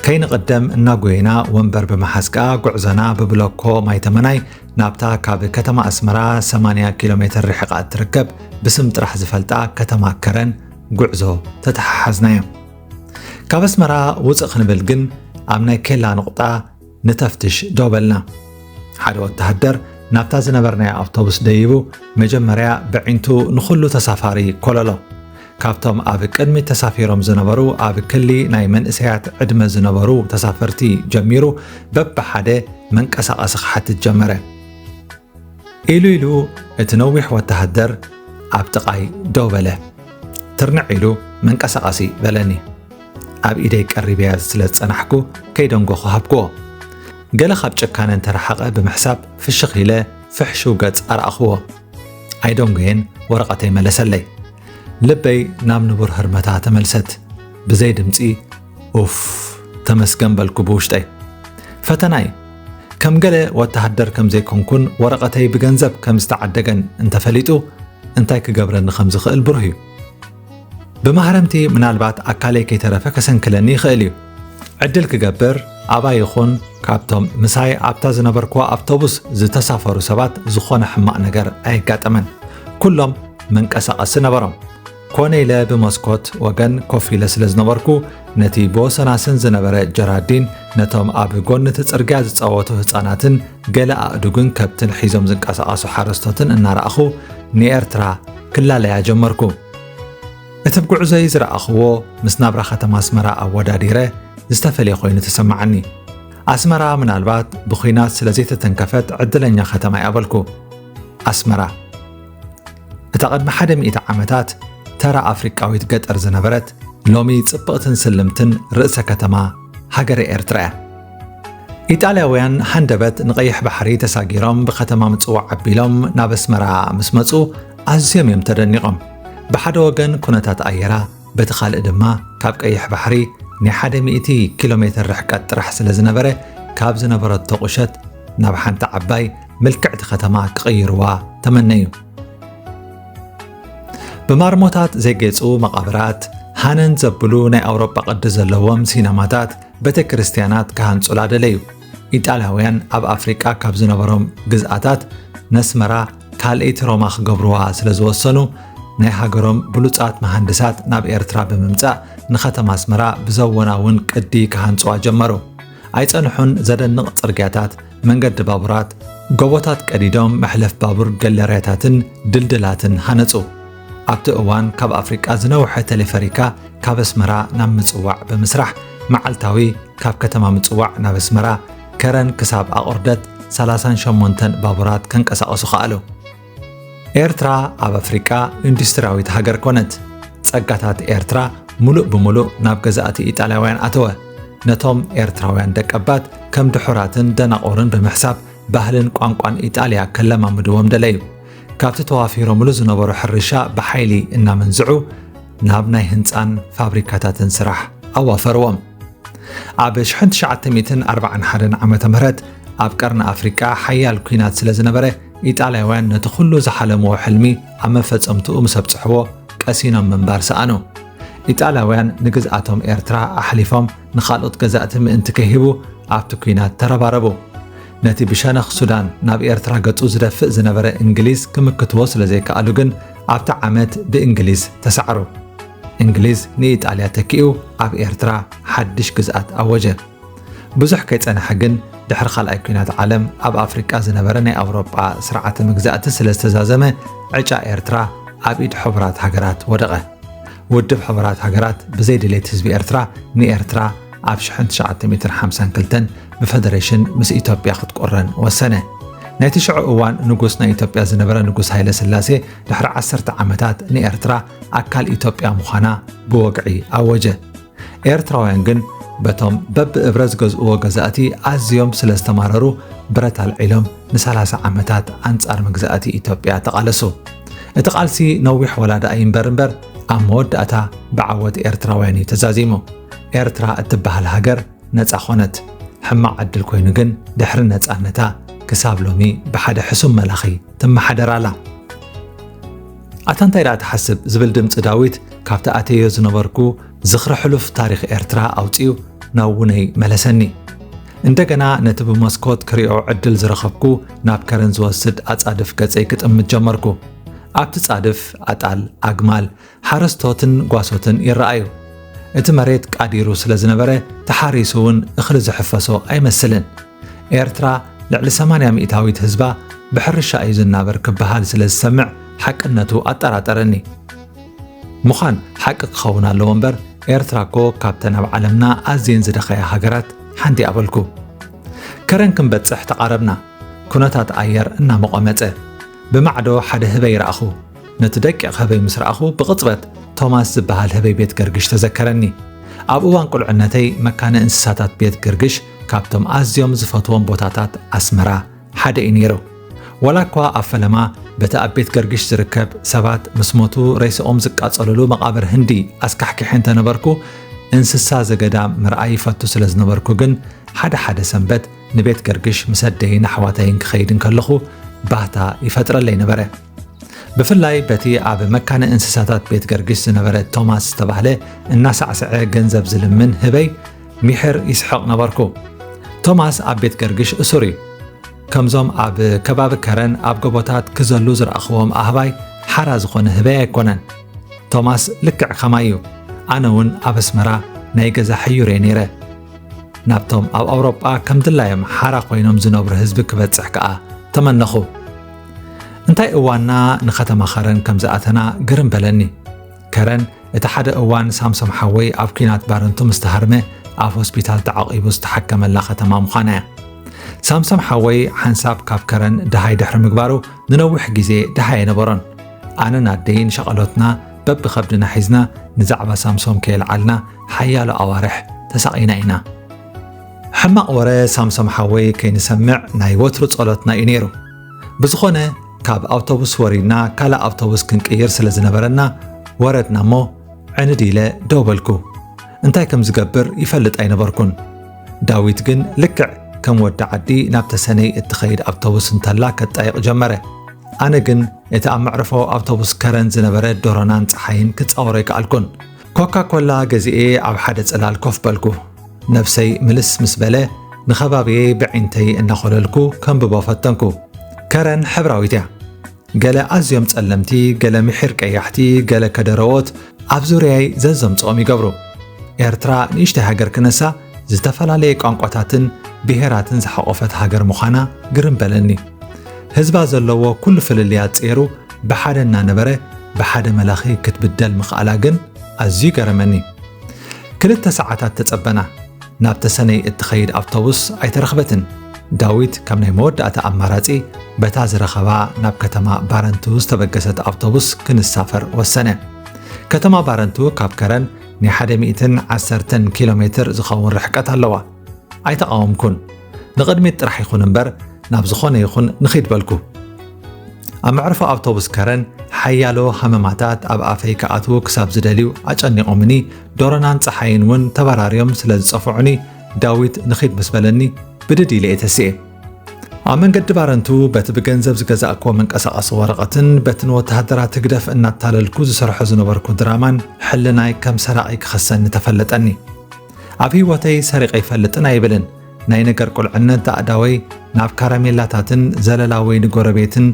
ከይንቕደም እናጎየና ወንበር ብምሓዝ ከኣ ጉዕዞና ብብሎኮ ማይ ተመናይ ናብታ ካብ ከተማ ኣስመራ ሰማንያ ኪሎ ሜትር ርሒቓ እትርከብ ብስም ጥራሕ ዝፈልጣ ከተማ ከረን ጉዕዞ ተተሓሓዝናዮ። ካብ ኣስመራ ውፅእ ክንብል ግን ኣብ ናይ ኬላ ንቑጣ ንተፍትሽ ደው በልና። ሓደ ወተሃደር ናብታ ዝነበርናዮ ኣውቶቡስ ደይቡ መጀመርያ ብዒንቱ ንኹሉ ተሳፋሪ ኮለሎ። ካብቶም ኣብ ቅድሚት ተሳፊሮም ዝነበሩ ኣብ ክሊ ናይ መንእሰያት ዕድመ ዝነበሩ ተሳፈርቲ ጀሚሩ በብሓደ መንቀሳቐሲ ክሓትት ጀመረ። ኢሉ ኢሉ እቲ ነዊሕ ወተሃደር ኣብ ጥቓይ ደው በለ። ትርንዕ ኢሉ መንቀሳቐሲ በለኒ። ኣብ ኢደይ ቀሪበያ ስለ ዝጸናሕኩ ከይደንጎኹ ሃብክዎ። ገለ ካብ ጭካነ እንተረሓቐ ብምሕሳብ ፍሽኽ ኢለ ፍሕሹው ገጽ ኣርኣኽዎ። ኣይደንጎየን፣ ወረቐተይ መለሰለይ። ልበይ ናብ ንቡር ህርመታ ተመልሰት። ብዘይ ድምጺ ኡፍ ተመስገን በልኩ ብውሽጠይ። ፈተናይ ከም ገለ ወተሃደር ከም ዘይኮንኩን ወረቐተይ ብገንዘብ ከም ዝተዓደገን እንተፈሊጡ እንታይ ክገብረኒ ከም ዝኽእል ብሩህ እዩ። ብማህረምቲ ምናልባት ኣካለይ ከይተረፈ ከሰንክለኒ ይኽእል እዩ። ዕድል ክገብር ኣባይ ይኹን ካብቶም ምሳይ ኣብታ ዝነበርኩዋ ኣውቶቡስ ዝተሳፈሩ ሰባት ዝኾነ ሕማቕ ነገር ኣየጋጠመን። ኩሎም መንቀሳቐሲ ነበሮም። ኮነ ኢለ ብመስኮት ወገን ኮፍ ኢለ ስለ ዝነበርኩ ነቲ ብወሰናስን ዝነበረ ጀራዲን ነቶም ኣብ ጎኒ እቲ ጽርግያ ዝጻወቱ ህጻናትን ገለ ኣእዱግን ከብትን ሒዞም ዝንቀሳቐሱ ሓረስቶትን እናረኣኹ ንኤርትራ ክላለያ ጀመርኩ። እቲ ብጉዕዞይ ዝረኣኽዎ ምስ ናብራ ከተማ ኣስመራ ኣወዳዲረ ዝተፈልየ ኮይኑ ተሰማዓኒ። ኣስመራ ምናልባት ብኹናት ስለ ዘይተተንከፈት ዕድለኛ ከተማ እያ በልኩ። ኣስመራ እታ ቅድሚ ሓደ ሚእቲ ዓመታት ተራ ኣፍሪቃዊት ገጠር ዝነበረት ሎሚ ጽብቕትን ስልምትን ርእሰ ከተማ ሃገረ ኤርትራ እያ። ኢጣልያውያን ሃንደበት ንቐይሕ ባሕሪ ተሳጊሮም ብከተማ ምጽዋዕ ኣቢሎም ናብ ኣስመራ ምስ መጹ ኣዝዮም እዮም ተደኒቖም። ብሓደ ወገን ኩነታት ኣየራ፣ በቲ ካልእ ድማ ካብ ቀይሕ ባሕሪ ናይ ሓደ ሚእቲ ኪሎ ሜትር ርሕቀት ጥራሕ ስለ ዝነበረ ካብ ዝነበረቶ ቁሸት ናብ ሓንቲ ዓባይ ምልክዕቲ ከተማ ክቕይርዋ ተመነዩ። ብማርሞታት ዘይጌጹ መቓብራት፣ ሃነን ዘብሉ ናይ ኣውሮጳ ቅዲ ዘለዎም ሲነማታት፣ ቤተ ክርስቲያናት ክሃንጹላ ደለዩ። ኢጣልያውያን ኣብ ኣፍሪቃ ካብ ዝነበሮም ግዝኣታት ነስመራ ካልኣይቲ ሮማ ክገብርዋ ስለ ዝወሰኑ ናይ ሃገሮም ብሉጻት መሃንድሳት ናብ ኤርትራ ብምምጻእ ንከተማ ኣስመራ ብዘወናውን ቅዲ ክሃንጽዋ ጀመሩ። ኣይጸንሑን፣ ዘደንቕ ጽርግያታት፣ መንገዲ ባቡራት፣ ጎቦታት ቀዲዶም መሕለፍ ባቡር፣ ገለርያታትን ድልድላትን ሃነጹ። ኣብቲ እዋን ካብ ኣፍሪቃ ዝነውሐ ቴሌፈሪካ ካብ ኣስመራ ናብ ምጽዋዕ ብምስራሕ መዓልታዊ ካብ ከተማ ምጽዋዕ ናብ ኣስመራ ከረን ክሳብ ኣቑርደት ሰላሳን ሸሞንተን ባቡራት ከንቀሳቐሱ ከኣሉ። ኤርትራ ኣብ ኣፍሪቃ ኢንዱስትሪያዊት ሃገር ኮነት። ጸጋታት ኤርትራ ምሉእ ብምሉእ ናብ ገዛእቲ ኢጣልያውያን ኣተወ። ነቶም ኤርትራውያን ደቀባት ከም ድሑራትን ደናቑርን ብምሕሳብ ባህልን ቋንቋን ኢጣልያ ከለማምድዎም ደለዩ። ካብቲ ተዋፊሮምሉ ዝነበሩ ሕርሻ ብሓይሊ እናመንዝዑ ናብ ናይ ህንጻን ፋብሪካታትን ስራሕ ኣዋፈርዎም። ኣብ ሽሕን ትሽዓተ ሚእትን ኣርባዓን ሓደን ዓመተ ምህረት ኣብ ቀርኒ ኣፍሪቃ ሓያል ኲናት ስለ ዝነበረ ኢጣልያውያን ነቲ ኩሉ ዝሓለምዎ ሕልሚ ኣብ መፈጸምትኡ ምስ ኣብጽሕዎ ቀሲኖም ምንባር ሰኣኑ። ኢጣልያውያን ንግዝኣቶም ኤርትራ ኣሕሊፎም ንኻልኦት ገዛእቲ ምእንቲ ከይህቡ ኣብቲ ኲናት ተረባረቡ። ነቲ ብሸነኽ ሱዳን ናብ ኤርትራ ገጹ ዝደፍእ ዝነበረ እንግሊዝ ክምክትዎ ስለ ዘይከኣሉ ግን ኣብቲ ዓመት ብእንግሊዝ ተሳዕሩ። እንግሊዝ ንኢጣልያ ተኪኡ ኣብ ኤርትራ ሓድሽ ግዝኣት ኣወጀ። ብዙሕ ከይጸንሐ ግን ድሕሪ ካልኣይ ኲናት ዓለም ኣብ ኣፍሪቃ ዝነበረ ናይ ኣውሮጳ ስርዓተ መግዛእቲ ስለ ዝተዛዘመ ዕጫ ኤርትራ ኣብ ኢድ ሕቡራት ሃገራት ወደቐ። ውድብ ሕቡራት ሃገራት ብዘይ ድሌት ህዝቢ ኤርትራ ንኤርትራ ኣብ ሽሕን ትሽዓተ ሚእትን ሓምሳን ክልተን ብፈደሬሽን ምስ ኢትዮጵያ ክትቁረን ወሰነ። ናይቲ ሽዑ እዋን ንጉስ ናይ ኢትዮጵያ ዝነበረ ንጉስ ሃይለ ስላሴ ድሕሪ ዓሰርተ ዓመታት ንኤርትራ ኣካል ኢትዮጵያ ምዃና ብወግዒ ኣወጀ። ኤርትራውያን ግን በቶም በብእብረ ዝገዝእዎ ገዛእቲ ኣዝዮም ስለ ዝተማረሩ ብረት ኣልዒሎም ንሰላሳ ዓመታት ኣንጻር መግዛእቲ ኢትዮጵያ ተቓለሱ። እቲ ቃልሲ ነዊሕ ወላ ደኣ ይንበር እምበር ኣብ መወዳእታ ብዓወት ኤርትራውያን እዩ ተዛዚሙ። ኤርትራ እትበሃል ሃገር ነጻ ኾነት። ሕማቕ ዕድል ኮይኑ ግን ድሕሪ ነጻነታ ክሳብ ሎሚ ብሓደ ሕሱም መላኺ ትመሓደር ኣላ። ኣታ እንታይ ደኣ ትሓስብ ዝብል ድምጺ ዳዊት ካብቲ ኣተዮ ዝነበርኩ ዝኽሪ ሕሉፍ ታሪኽ ኤርትራ ኣውጺኡ ናብ ውነይ መለሰኒ። እንደገና ነቲ ብመስኮት ክሪኦ ዕድል ዝረኸብኩ ናብ ከረን ዝወስድ ኣጻድፍ ገጸይ ክጥምት ጀመርኩ። ኣብቲ ጻድፍ ኣጣል፣ ኣግማል፣ ሓረስቶትን ጓሶትን ይረኣዩ። እቲ መሬት ቃዲሩ ስለ ዝነበረ ተሓሪሱ እውን እኽሊ ዝሕፈሶ ኣይመስልን። ኤርትራ ልዕሊ ሰማንያ ሚእታዊት ህዝባ ብሕርሻ እዩ ዝናበር ክበሃል ስለ ዝሰምዕ ሓቅነቱ ኣጠራጠረኒ። ምዃን ሓቂ ክኸውን ኣለዎ እምበር፣ ኤርትራ እኮ ካብተን ኣብ ዓለምና ኣዝየን ዝደኸያ ሃገራት ሓንቲ እያ በልኩ። ከረን ክንበጽሕ ተቓረብና። ኩነታት ኣየር እናሞቐ መጸ። ብማዕዶ ሓደ ህበይ ረኣኹ። ነቲ ደቂቕ ህበይ ምስ ረኣኹ፣ ብቕጽበት ቶማስ ዝበሃል ህበይ ቤት ገርግሽ ተዘከረኒ። ኣብ እዋን ቁልዕነተይ መካነ እንስሳታት ቤት ገርግሽ ካብቶም ኣዝዮም ዝፈትዎም ቦታታት ኣስመራ ሓደ እዩ ነይሩ። ዋላ እኳ ኣብ ፈለማ በቲ ኣብ ቤት ገርግሽ ዝርከብ ሰባት ምስ ሞቱ ሬስኦም ዝቃጸሉሉ መቓብር ህንዲ ኣስካሕኪሐ እንተነበርኩ፣ እንስሳ ዘገዳም ምርኣይ ይፈቱ ስለ ዝነበርኩ ግን፣ ሓደ ሓደ ሰንበት ንቤት ገርግሽ ምስ ኣደይን ኣሕዋተይን ክኸይድ እንከለኹ ባህታ ይፈጥረለይ ነበረ። ብፍላይ በቲ ኣብ መካነ እንስሳታት ቤት ገርግሽ ዝነበረ ቶማስ ዝተባህለ እናሳዕስዐ ገንዘብ ዝልምን ህበይ ሚሕር ይስሕቕ ነበርኩ። ቶማስ ኣብ ቤት ገርግሽ እሱር እዩ። ከምዞም ኣብ ከባቢ ከረን ኣብ ጎቦታት ክዘሉ ዝረኣኽዎም ኣህባይ ሓራ ዝኾነ ህበይ ኣይኮነን። ቶማስ ልክዕ ከማይ እዩ። ኣነ እውን ኣብ ኣስመራ ናይ ገዛ ሕዩር እየ ነይረ። ናብቶም ኣብ ኣውሮጳ ከም ድላዮም ሓራ ኮይኖም ዝነብሩ ህዝቢ ክበጽሕ ከኣ ተመነኹ። እንታይ እዋንና ንከተማ ከረን ከም ዝኣተና ግርም በለኒ። ከረን እቲ ሓደ እዋን ሳምሶም ሓወይ ኣብ ኲናት ባረንቱ ምስ ተሃርመ ኣብ ሆስፒታል ተዓቒቡ ዝተሓከመላ ከተማ ምዃና እያ። ሳምሶም ሓወይ ሓንሳብ ካብ ከረን ደሃይ ድሕሪ ምግባሩ ንነዊሕ ግዜ ደሃይ ኣይነበሮን። ኣነን ኣደይን ሸቐሎትና በብኸብድና ሒዝና ንዛዕባ ሳምሶም ከየልዓልና ሓያሎ ኣዋርሕ ተሳቒና ኢና። ሕማቕ ወረ ሳምሶም ሓወይ ከይንሰምዕ ናይ ወትሩ ጸሎትና እዩ ነይሩ። ብዝኾነ ካብ ኣውቶቡስ ወሪድና ካልእ ኣውቶቡስ ክንቅይር ስለ ዝነበረና ወረድና እሞ ዕንድ ኢለ ደው በልኩ። እንታይ ከም ዝገብር ይፈልጥ ኣይነበርኩን። ዳዊት ግን ልክዕ ከም ወዲ ዓዲ ናብ ተሰነይ እትኸይድ ኣውቶቡስ እንተላ ከጣይቕ ጀመረ። ኣነ ግን እቲ ኣብ መዕርፎ ኣውቶቡስ ከረን ዝነበረ ዶሮናን ጸሓይን ክጻወሮ ኣይከኣልኩን። ኮካ ኮላ ገዚኤ ኣብ ሓደ ጽላል ኮፍ በልኩ። ነብሰይ ምልስ ምስ በለ ንኸባቢየይ ብዒንተይ እናኾለልኩ ከንብቦ ፈተንኩ። ከረን ሕብራዊት እያ። ገለ ኣዝዮም ጸለምቲ፣ ገለ ምሒር ቀያሕቲ፣ ገለ ከደረዎት ኣብ ዙርያይ ዘዘምጽኦም ይገብሩ። ኤርትራ ንእሽተይ ሃገር ክነሳ ዝተፈላለየ ቋንቋታትን ብሄራትን ዝሓቖፈት ሃገር ምዃና ግርም በለኒ። ህዝባ ዘለዎ ኩሉ ፍልልያት ጸይሩ ብሓደ እናነበረ ብሓደ መላኺ ክትብደል ምኽኣላ ግን ኣዝዩ ገረመኒ። ክልተ ሰዓታት ተጸበና። ናብ ተሰነይ እትኸይድ ኣውቶቡስ ኣይተረኽበትን። ዳዊት ከም ናይ መወዳእታ ኣማራጺ በታ ዝረኸባ ናብ ከተማ ባረንቱ ዝተበገሰት ኣውቶቡስ ክንሳፈር ወሰነ። ከተማ ባረንቱ ካብ ከረን ናይ ሓደ ሚእትን ዓሰርተን ኪሎ ሜትር ዝኸውን ርሕቀት ኣለዋ። ኣይተቓወምኩን። ንቕድሚት ጥራሕ ይኹን እምበር ናብ ዝኾነ ይኹን ንኺድ በልኩ። ኣብ መዕርፎ ኣውቶቡስ ከረን ሓያሎ ሃመማታት ኣብ ኣፈይ ክኣትዉ ክሳብ ዝደልዩ ኣጨኒቖምኒ፣ ዶሮናን ጸሓይን እውን ተበራርዮም ስለ ዝጸፍዑኒ፣ ዳዊት ንኺድ ምስ በለኒ ብድድ ኢለ እየ ተሲኤ። ኣብ መንገዲ ባረንቱ በቲ ብገንዘብ ዝገዛእክዎ መንቀሳቐሲ ወረቐትን በቲ ንወተሃደራት ህግደፍ እናታለልኩ ዝሰርሖ ዝነበርኩ ድራማን ሕልናይ ከም ሰራቒ ክኸሰኒ ተፈለጠኒ። ኣብ ህይወተይ ሰሪቐ ኣይፈልጥን ኣይብልን። ናይ ነገር ቁልዕነት ኣእዳወይ ናብ ካራሜላታትን ዘለላ ወይኒ ጎረቤትን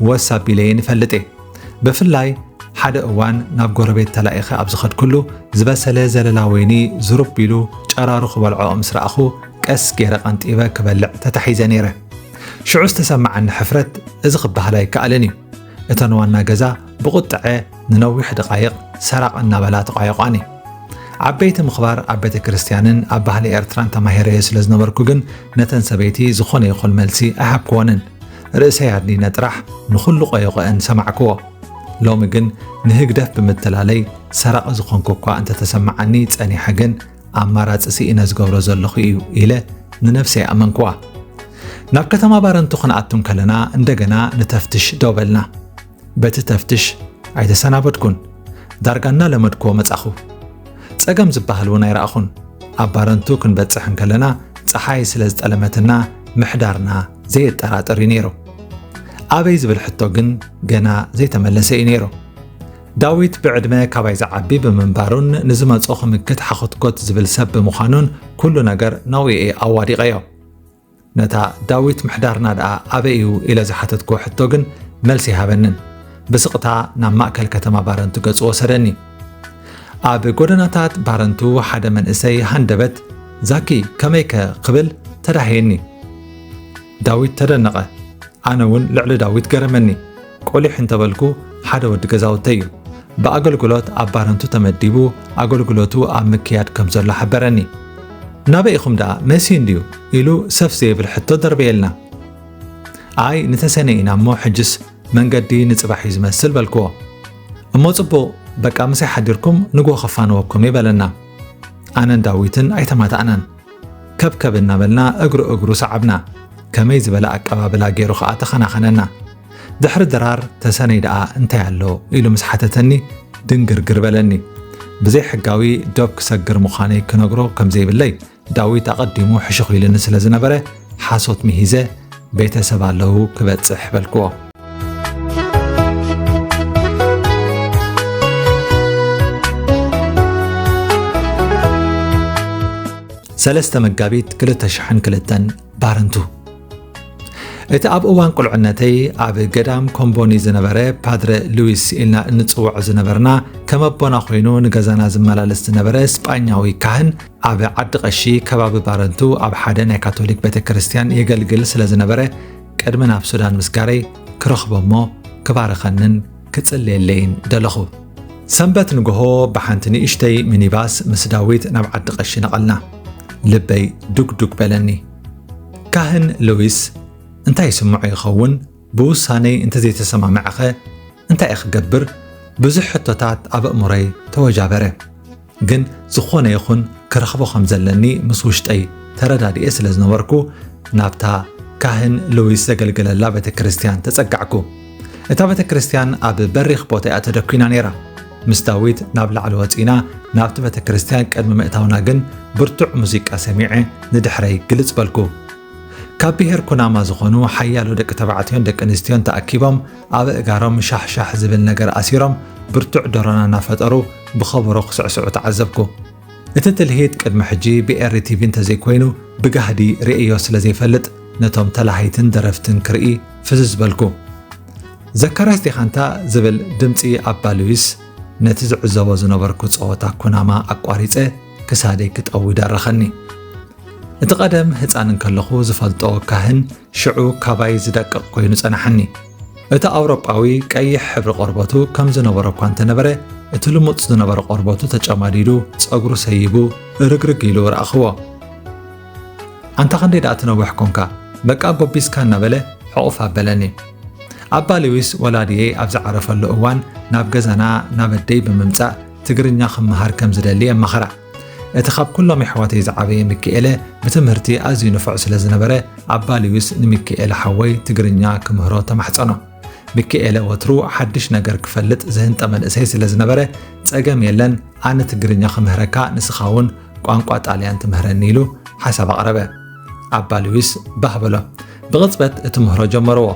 ወስ ኣቢለየን ይፈልጥ እየ። ብፍላይ ሓደ እዋን ናብ ጎረቤት ተላኢኸ ኣብ ዝኸድኩሉ ዝበሰለ ዘለላ ወይኒ ዝሩብ ኢሉ ጨራሩ ክበልዖ ምስ ረኣኹ ቀስ ገይረ ቀንጢበ ክበልዕ ተታሒዘ ነይረ። ሽዑ ዝተሰማዓኒ ሕፍረት እዚ ክበሃል ኣይከኣልን እዩ። እተን ዋና ገዛ ብቑጥዐ ንነዊሕ ደቓይቕ ሰራቕ እናበላ ተቋየቋኒ። ዓበይቲ ምኽባር ኣብ ቤተ ክርስቲያንን ኣብ ባህሊ ኤርትራን ተማሂረዮ ስለ ዝነበርኩ ግን ነተን ሰበይቲ ዝኾነ ይኹን መልሲ ኣይሃብክወንን። ርእሰይ ኣድኒነ ጥራሕ ንኹሉ ቆይቆአን ሰማዕክዎ። ሎሚ ግን ንህግደፍ ብምትላለይ ሰራቒ ዝኾንኩ እኳ እንተተሰማዓኒ ጸኒሐ ግን ኣማራጺ ስኢነ ዝገብሮ ዘለኹ እዩ ኢለ ንነፍሰይ ኣመንክዋ። ናብ ከተማ ባረንቱ ክንኣቱ እንከለና እንደገና ንተፍትሽ ደው በልና። በቲ ተፍትሽ ኣይተሰናበድኩን። ዳርጋ እናለመድክዎ መጻኹ። ጸገም ዝበሃል እውን ኣይረኣኹን። ኣብ ባረንቱ ክንበጽሕ እንከለና ጸሓይ ስለ ዝጠለመትና ምሕዳርና ዘየጠራጥር እዩ ነይሩ። ኣበይ ዝብል ሕቶ ግን ገና ዘይተመለሰ እዩ ነይሩ። ዳዊት ብዕድመ ካባይ ዝዓቢ ብምንባሩን ንዝመጾ ክምክት ሓኾትኮት ዝብል ሰብ ብምዃኑን ኩሉ ነገር ናብኡ እየ ኣዋዲቐዮ። ነታ ዳዊት ምሕዳርና ደኣ ኣበይ እዩ ኢለ ዝሓተትክዎ ሕቶ ግን መልሲ ኣይሃበንን። ብስቕታ ናብ ማእከል ከተማ ባረንቱ ገጹ ወሰደኒ። ኣብ ጎደናታት ባረንቱ ሓደ መንእሰይ ሃንደበት፣ "ዛኪ፣ ከመይከ?" ክብል ተዳህየኒ። ዳዊት ተደነቐ። ኣነ እውን ልዕሊ ዳዊት ገረመኒ። ቆሊሕ እንተበልኩ ሓደ ወዲ ገዛውተይ እዩ። ብኣገልግሎት ኣብ ባረንቱ ተመዲቡ ኣገልግሎቱ ኣብ ምክያድ ከም ዘሎ ሓበረኒ። "ናበይ ኢኹም ደኣ? መሲ እንድዩ?" ኢሉ ሰፍ ዘየብል ሕቶ ደርበየልና። "ኣይ፣ ንተሰነይ ኢና እሞ ሕጅስ መንገዲ ንጽባሕ እዩ ዝመስል" በልክዎ። "እሞ ጽቡቕ፣ በቃ ምሳይ ሓዲርኩም ንግሆ ከፋንወኩም እየ" በለና። ኣነን ዳዊትን ኣይተማታእናን። ከብከብ እናበልና እግሩ እግሩ ሰዓብና። ከመይ ዝበለ ኣቀባብላ ገይሩ ኸኣ ተኸናኸነና። ድሕሪ ድራር "ተሰነይ ደኣ እንታይ ኣሎ?" ኢሉ ምስ ሓተተኒ ድንግርግር በለኒ። ብዘይ ሕጋዊ ዶብ ክሰግር ምዃነይ ክነግሮ ከም ዘይብለይ ዳዊት ኣቐዲሙ ሕሹኽ ኢሉኒ ስለ ዝነበረ ሓሶት ምሂዘ "ቤተሰብ ኣለዉ ክበጽሕ" በልክዎ። ሰለስተ መጋቢት ክልተ ሽሕን ክልተን ባረንቱ። እቲ ኣብ እዋን ቁልዕነተይ ኣብ ገዳም ኮምቦኒ ዝነበረ ፓድረ ሉዊስ ኢልና እንጽውዖ ዝነበርና ከም ኣቦና ኮይኑ ንገዛና ዝመላለስ ዝነበረ ስጳኛዊ ካህን ኣብ ዓዲ ቀሺ ከባቢ ባረንቱ ኣብ ሓደ ናይ ካቶሊክ ቤተክርስትያን የገልግል ስለ ዝነበረ ቅድሚ ናብ ሱዳን ምስጋረይ ክረኽቦ እሞ ክባርኸንን ክጽልየለይን ደለኹ። ሰንበት ንግሆ ብሓንቲ ንእሽተይ ሚኒባስ ምስ ዳዊት ናብ ዓዲ ቀሺ ነቐልና። ልበይ ዱግዱግ በለኒ። ካህን ሉዊስ እንታይ ይስምዖ ይኸውን? ብውሳነይ እንተዘይተሰማምዐኸ እንታይ እየ ክገብር? ብዙሕ ሕቶታት ኣብ ኣእምሮይ ተወጃበረ። ግን ዝኾነ ይኹን ክረኽቦ ከም ዘለኒ ምስ ውሽጠይ ተረዳዲኤ ስለ ዝነበርኩ ናብታ ካህን ሉዊስ ዘገልግለላ ቤተ ክርስቲያን ተጸጋዕኩ። እታ ቤተ ክርስቲያን ኣብ በሪኽ ቦታ እያ ተደኲና ነይራ። ምስ ዳዊት ናብ ላዕሊ ወጺእና ናብቲ ቤተ ክርስቲያን ቅድሚ ምእታውና ግን ብርቱዕ ሙዚቃ ሰሚዐ ንድሕረይ ግልጽ በልኩ። ካብ ብሄር ኩናማ ዝኾኑ ሓያሎ ደቂ ተባዕትዮን ደቂ ኣንስትዮን ተኣኪቦም ኣብ ኣእጋሮም ሻሕሻሕ ዝብል ነገር ኣሲሮም ብርቱዕ ደሮና እናፈጠሩ ብኸበሮ ክስዕስዑ ተዓዘብኩ። እቲ ትልሂት ቅድሚ ሕጂ ብኤሪ ቲቪ እንተዘይኮይኑ ብጋህዲ ርእዮ ስለ ዘይፈልጥ ነቶም ተላሃይትን ደረፍትን ክርኢ ፍዝዝ በልኩ። "ዘካርያስ ዲኻ ኣንታ?" ዝብል ድምጺ ኣባ ሉዊስ ነቲ ዝዕዘቦ ዝነበርኩ ጸወታ ኩናማ ኣቋሪጸ ክሳደይ ክጠዊ ደረኸኒ። እቲ ቀደም ህጻን እንከለኹ ዝፈልጦ ካህን ሽዑ ካባይ ዝደቅቕ ኮይኑ ጸናሓኒ። እቲ ኣውሮጳዊ ቀይሕ ሕብሪ ቆርበቱ ከም ዝነበሮ እኳ እንተነበረ፣ እቲ ልሙጽ ዝነበረ ቆርበቱ ተጨማዲዱ፣ ጸጉሩ ሰይቡ፣ ርግርግ ኢሉ ረኣኽዎ። "ኣንታ ክንደይ ደኣ ትነውሕ ኮንካ፣ በቃ ጎቢዝካ" እናበለ ሕቑፍ ኣበለኒ። ኣባ ሉዊስ ወላዲየይ ኣብ ዝዓረፈሉ እዋን ናብ ገዛና ናብ ኣደይ ብምምጻእ ትግርኛ ክመሃር ከም ዝደሊ የማኽራ። እቲ ካብ ኩሎም የሕዋተይ ዝዓበየ ሚኪኤለ ብትምህርቲ ኣዝዩ ንፉዕ ስለ ዝነበረ፣ ኣባ ሉዊስ ንሚኪኤለ ሓወይ ትግርኛ ክምህሮ ተማሕጸኖ። ሚኪኤለ ወትሩ ሓድሽ ነገር ክፈልጥ ዝህንጠ መንእሰይ ስለ ዝነበረ፣ "ጸገም የለን፣ ኣነ ትግርኛ ክምህረካ፣ ንስኻ እውን ቋንቋ ጣልያን ትምህረኒ" ኢሉ ሓሳብ ኣቕረበ። ኣባ ሉዊስ ባህ በሎ። ብቕጽበት እቲ ምህሮ ጀመርዎ።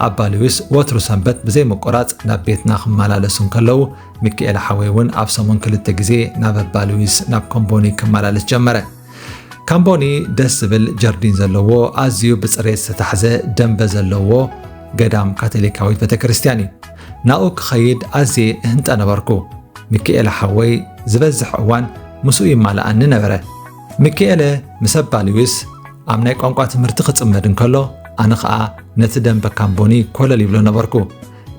ኣባ ሉዊስ ወትሩ ሰንበት ብዘይ ምቁራጽ ናብ ቤትና ክመላለሱ እንከለዉ፣ ሚኪኤለ ሓወይ እውን ኣብ ሰሙን ክልተ ግዜ ናብ ኣባ ሉዊስ ናብ ኮምቦኒ ክመላለስ ጀመረ። ካምቦኒ ደስ ዝብል ጀርዲን ዘለዎ፣ ኣዝዩ ብጽሬት ዝተታሕዘ ደንበ ዘለዎ ገዳም ካቶሊካዊት ቤተክርስትያን እዩ። ናብኡ ክኸይድ ኣዝየ እህንጠ ነበርኩ። ሚኪኤለ ሓወይ ዝበዝሕ እዋን ምስኡ ይማልኣኒ ነበረ። ሚኪኤለ ምስ ኣባ ሉዊስ ኣብ ናይ ቋንቋ ትምህርቲ ክጽመድ እንከሎ፣ ኣነ ኸኣ ነቲ ደንበ ካምቦኒ ኮለል ይብሎ ነበርኩ።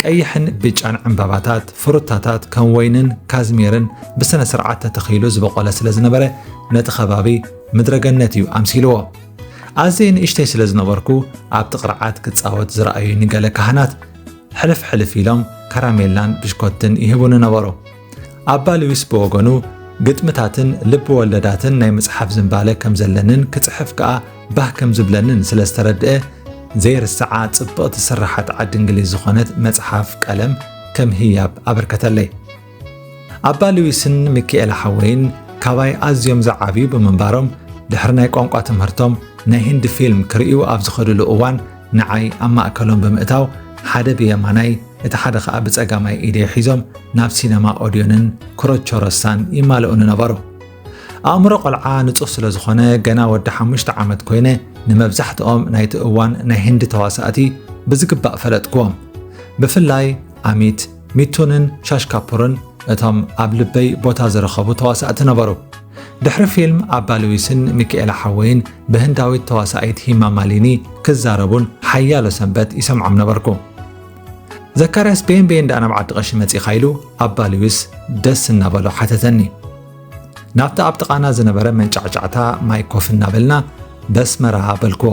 ቀይሕን ብጫን ዕምባባታት፣ ፍሩታታት ከም ወይንን ካዝሚርን ብስነ ስርዓት ተተኺሉ ዝበቖለ ስለ ዝነበረ፣ ነቲ ከባቢ ምድረ ገነት እዩ ኣምሲልዎ። ኣዝየ ንእሽተይ ስለ ዝነበርኩ፣ ኣብቲ ቅርዓት ክጻወት ዝረኣዩኒ ገለ ካህናት፣ ሕልፍ ሕልፍ ኢሎም ካራሜላን ብሽኮትን ይህቡኒ ነበሩ። ኣባ ሉዊስ ብወገኑ፣ ግጥምታትን ልብ ወለዳትን ናይ ምጽሓፍ ዝንባለ ከም ዘለንን ክጽሕፍ ከኣ ባህ ከም ዝብለንን ስለ ዝተረድአ፣ ዘይርስዓ ጽብቕቲ ስርሓት ዓዲ እንግሊዝ ዝኾነት መጽሓፍ ቀለም ከም ህያብ ኣበርከተለይ። ኣባ ሉዊስን ሚኪኤለ ሓወይን ካባይ ኣዝዮም ዝዓብዩ ብምንባሮም፣ ድሕሪ ናይ ቋንቋ ትምህርቶም ናይ ህንዲ ፊልም ክርእዩ ኣብ ዝኸድሉ እዋን፣ ንዓይ ኣብ ማእከሎም ብምእታው፣ ሓደ ብየማናይ፣ እቲ ሓደ ኸኣ ብጸጋማይ ኢደይ ሒዞም ናብ ሲነማ ኦድዮንን ክሮቾሮሳን ይማልኡኒ ነበሩ። ኣእምሮ ቆልዓ ንጹህ ስለ ዝኾነ፣ ገና ወዲ ሓሙሽተ ዓመት ኮይነ፣ ንመብዛሕትኦም ናይቲ እዋን ናይ ህንዲ ተዋሳእቲ ብዝግባእ ፈለጥክዎም። ብፍላይ ኣሚት፣ ሚቱንን ሻሽ ካፑርን እቶም ኣብ ልበይ ቦታ ዝረኸቡ ተዋሳእቲ ነበሩ። ድሕሪ ፊልም ኣባ ሉዊስን ሚካኤላ ሓወይን ብህንዳዊት ተዋሳኢት ሂማ ማሊኒ ክዛረቡን ሓያሎ ሰንበት ይሰምዖም ነበርኩ። ዘካርያስ፣ በየን በየን ደኣ ናብ ዓዲ ቀሺ መጺኻ? ኢሉ ኣባ ሉዊስ ደስ እናበሎ ሓተተኒ። ናብቲ ኣብ ጥቓና ዝነበረ መንጫዕጫዕታ ማይ ኮፍ እናበልና፣ በስመራ በልክዎ።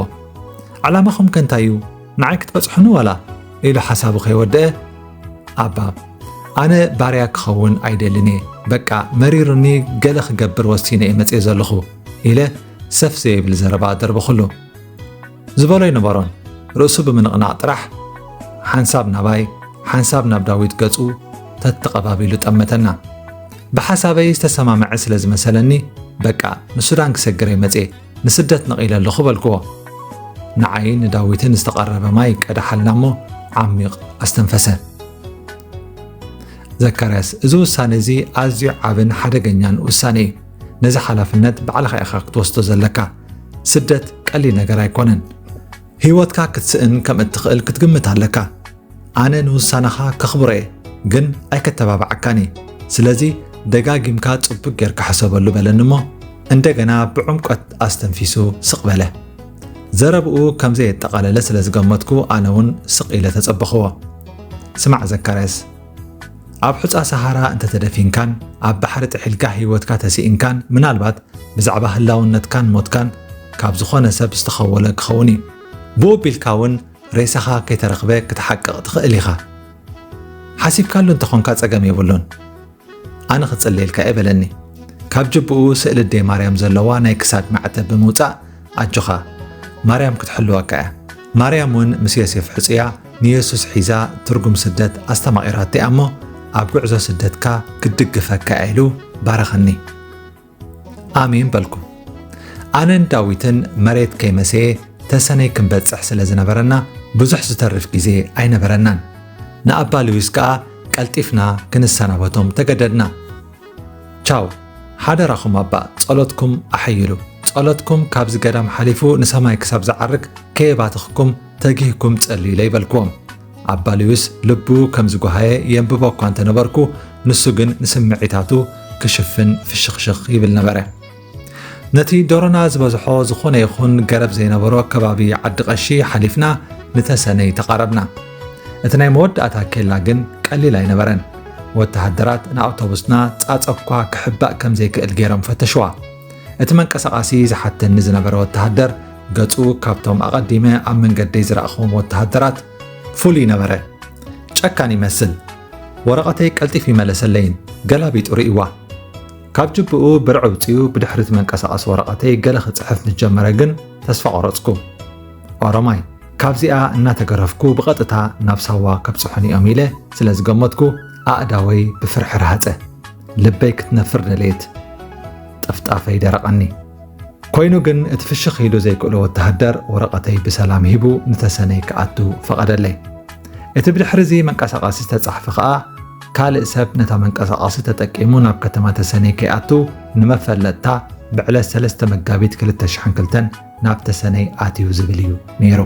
ዕላማኹም ከ እንታይ እዩ? ንዓይ ክትበጽሑኒ ዋላ? ኢሉ ሓሳቡ ከይወደአ፣ ኣባ፣ ኣነ ባርያ ክኸውን ኣይደልን እየ። በቃ መሪሩኒ፣ ገለ ክገብር ወሲነ እየ መጽየ ዘለኹ፣ ኢለ ሰፍ ዘይብል ዘረባ ደርበኹሉ። ዝበሎ ኣይነበሮን። ርእሱ ብምንቕናቕ ጥራሕ ሓንሳብ ናባይ፣ ሓንሳብ ናብ ዳዊት ገጹ ተተቐባቢሉ ጠመተና። ብሓሳበይ ዝተሰማምዐ ስለ ዝመሰለኒ፣ በቃ ንሱዳን ክሰግር እየ መጽየ፣ ንስደት ነቒለ ኣለኹ በልክዎ። ንዓይን ንዳዊትን ዝተቐረበ ማይ ቀደሓልና እሞ ዓሚቕ ኣስተንፈሰ። ዘካርያስ፣ እዚ ውሳነ እዚ ኣዝዩ ዓብን ሓደገኛን ውሳነ እዩ። ነዚ ሓላፍነት ባዕልኻ ኢኻ ክትወስዶ ዘለካ። ስደት ቀሊል ነገር ኣይኮነን። ህይወትካ ክትስእን ከም እትኽእል ክትግምት ኣለካ። ኣነ ንውሳነኻ ከኽብሮ እየ፣ ግን ኣይከተባብዓካን እየ። ስለዚ ደጋጊምካ ጽቡቅ ጌርካ ሕሰበሉ በለኒ እሞ እንደገና ብዕምቆት ኣስተንፊሱ ስቕ በለ። ዘረብኡ ከም ዘየጠቓለለ ስለ ዝገመትኩ ኣነ እውን ስቕ ኢለ ተጸበኽዎ። ስማዕ ዘካርያስ፣ ኣብ ሑጻ ሰሃራ እንተተደፊንካን ኣብ ባሕሪ ጥሒልካ ህይወትካ ተስኢንካን ምናልባት ብዛዕባ ህላውነትካን ሞትካን ካብ ዝኾነ ሰብ ዝተኸወለ ክኸውን እዩ። ብኡ ቢልካ እውን ሬሳኻ ከይተረኽበ ክትሓቅቕ ትኽእል ኢኻ። ሓሲብካሉ እንተኾንካ ጸገም የብሉን። ኣነ ክጽልየልካ እየ በለኒ። ካብ ጅብኡ ስእሊ ኣደይ ማርያም ዘለዋ ናይ ክሳድ ማዕተብ ብምውጻእ ኣጆኻ፣ ማርያም ክትሕልወካ እያ። ማርያም እውን ምስ ዮሴፍ ሕጹያ ንየሱስ ሒዛ ትርጉም ስደት ኣስተማቒራቶ እያ እሞ ኣብ ጉዕዞ ስደትካ ክትድግፈካ እያ ኢሉ ባረኸኒ። ኣሜን በልኩ። ኣነን ዳዊትን መሬት ከይመሰየ ተሰነይ ክንበጽሕ ስለ ዝነበረና ብዙሕ ዝተርፍ ግዜ ኣይነበረናን። ንኣባ ሉዊስ ከኣ ቀልጢፍና ክንሰናበቶም ተገደድና። ቻው፣ ሓደራኹም ኣባ፣ ጸሎትኩም ኣሐይሉ። ጸሎትኩም ካብዚ ገዳም ሓሊፉ ንሰማይ ክሳብ ዝዓርግ ከየባተኽኩም ተጊህኩም ጸልዩለይ በልክዎም። ኣባ ሉዊስ ልቡ ከም ዝጓሃየ የንብቦ እኳ እንተነበርኩ፣ ንሱ ግን ንስምዒታቱ ክሽፍን ፍሽኽሽኽ ይብል ነበረ። ነቲ ዶሮና ዝበዝሖ ዝኾነ ይኹን ገረብ ዘይነበሮ ከባቢ ዓዲ ቀሺ ሓሊፍና ንተሰነይ ተቓረብና። እቲ ናይ መወዳእታ ኬላ ግን ቀሊል ኣይነበረን። ወተሃደራት ንኣውቶቡስና ጻጸ እኳ ክሕባእ ከም ዘይክእል ገይሮም ፈተሽዋ። እቲ መንቀሳቓሲ ዝሓተኒ ዝነበረ ወተሃደር ገጹ ካብቶም ኣቐዲመ ኣብ መንገደይ ዝረኣኽዎም ወተሃደራት ፍሉይ ነበረ። ጨካን ይመስል። ወረቐተይ ቀልጢፉ ይመለሰለይን ገላቢጡ ርእይዋ። ካብ ጅብኡ ብርዒ ኣውጺኡ ብድሕሪ እቲ መንቀሳቐሲ ወረቐተይ ገለ ክጽሕፍ ምስ ጀመረ ግን ተስፋ ቆረጽኩ። ኦሮማይ፣ ካብዚኣ እናተገረፍኩ ብቐጥታ ናብ ሳዋ ከብጽሑኒ እዮም ኢለ ስለ ዝገመትኩ ኣእዳወይ ብፍርሒ ረሃጸ። ልበይ ክትነፍር ደለየት። ጥፍጣፈይ ደረቐኒ። ኮይኑ ግን እቲ ፍሽኽ ኢሉ ዘይክእሎ ወተሃደር ወረቐተይ ብሰላም ሂቡ ንተሰነይ ክኣቱ ፈቐደለይ። እቲ ብድሕሪ እዚ መንቀሳቐሲ ዝተጻሕፈ ኸኣ ካልእ ሰብ ነታ መንቀሳቐሲ ተጠቂሙ ናብ ከተማ ተሰነይ ከይኣቱ ንመፈለጥታ ብዕለት ሰለስተ መጋቢት ክልተ ሽሕን ክልተን ናብ ተሰነይ ኣትዩ ዝብል እዩ ነይሩ።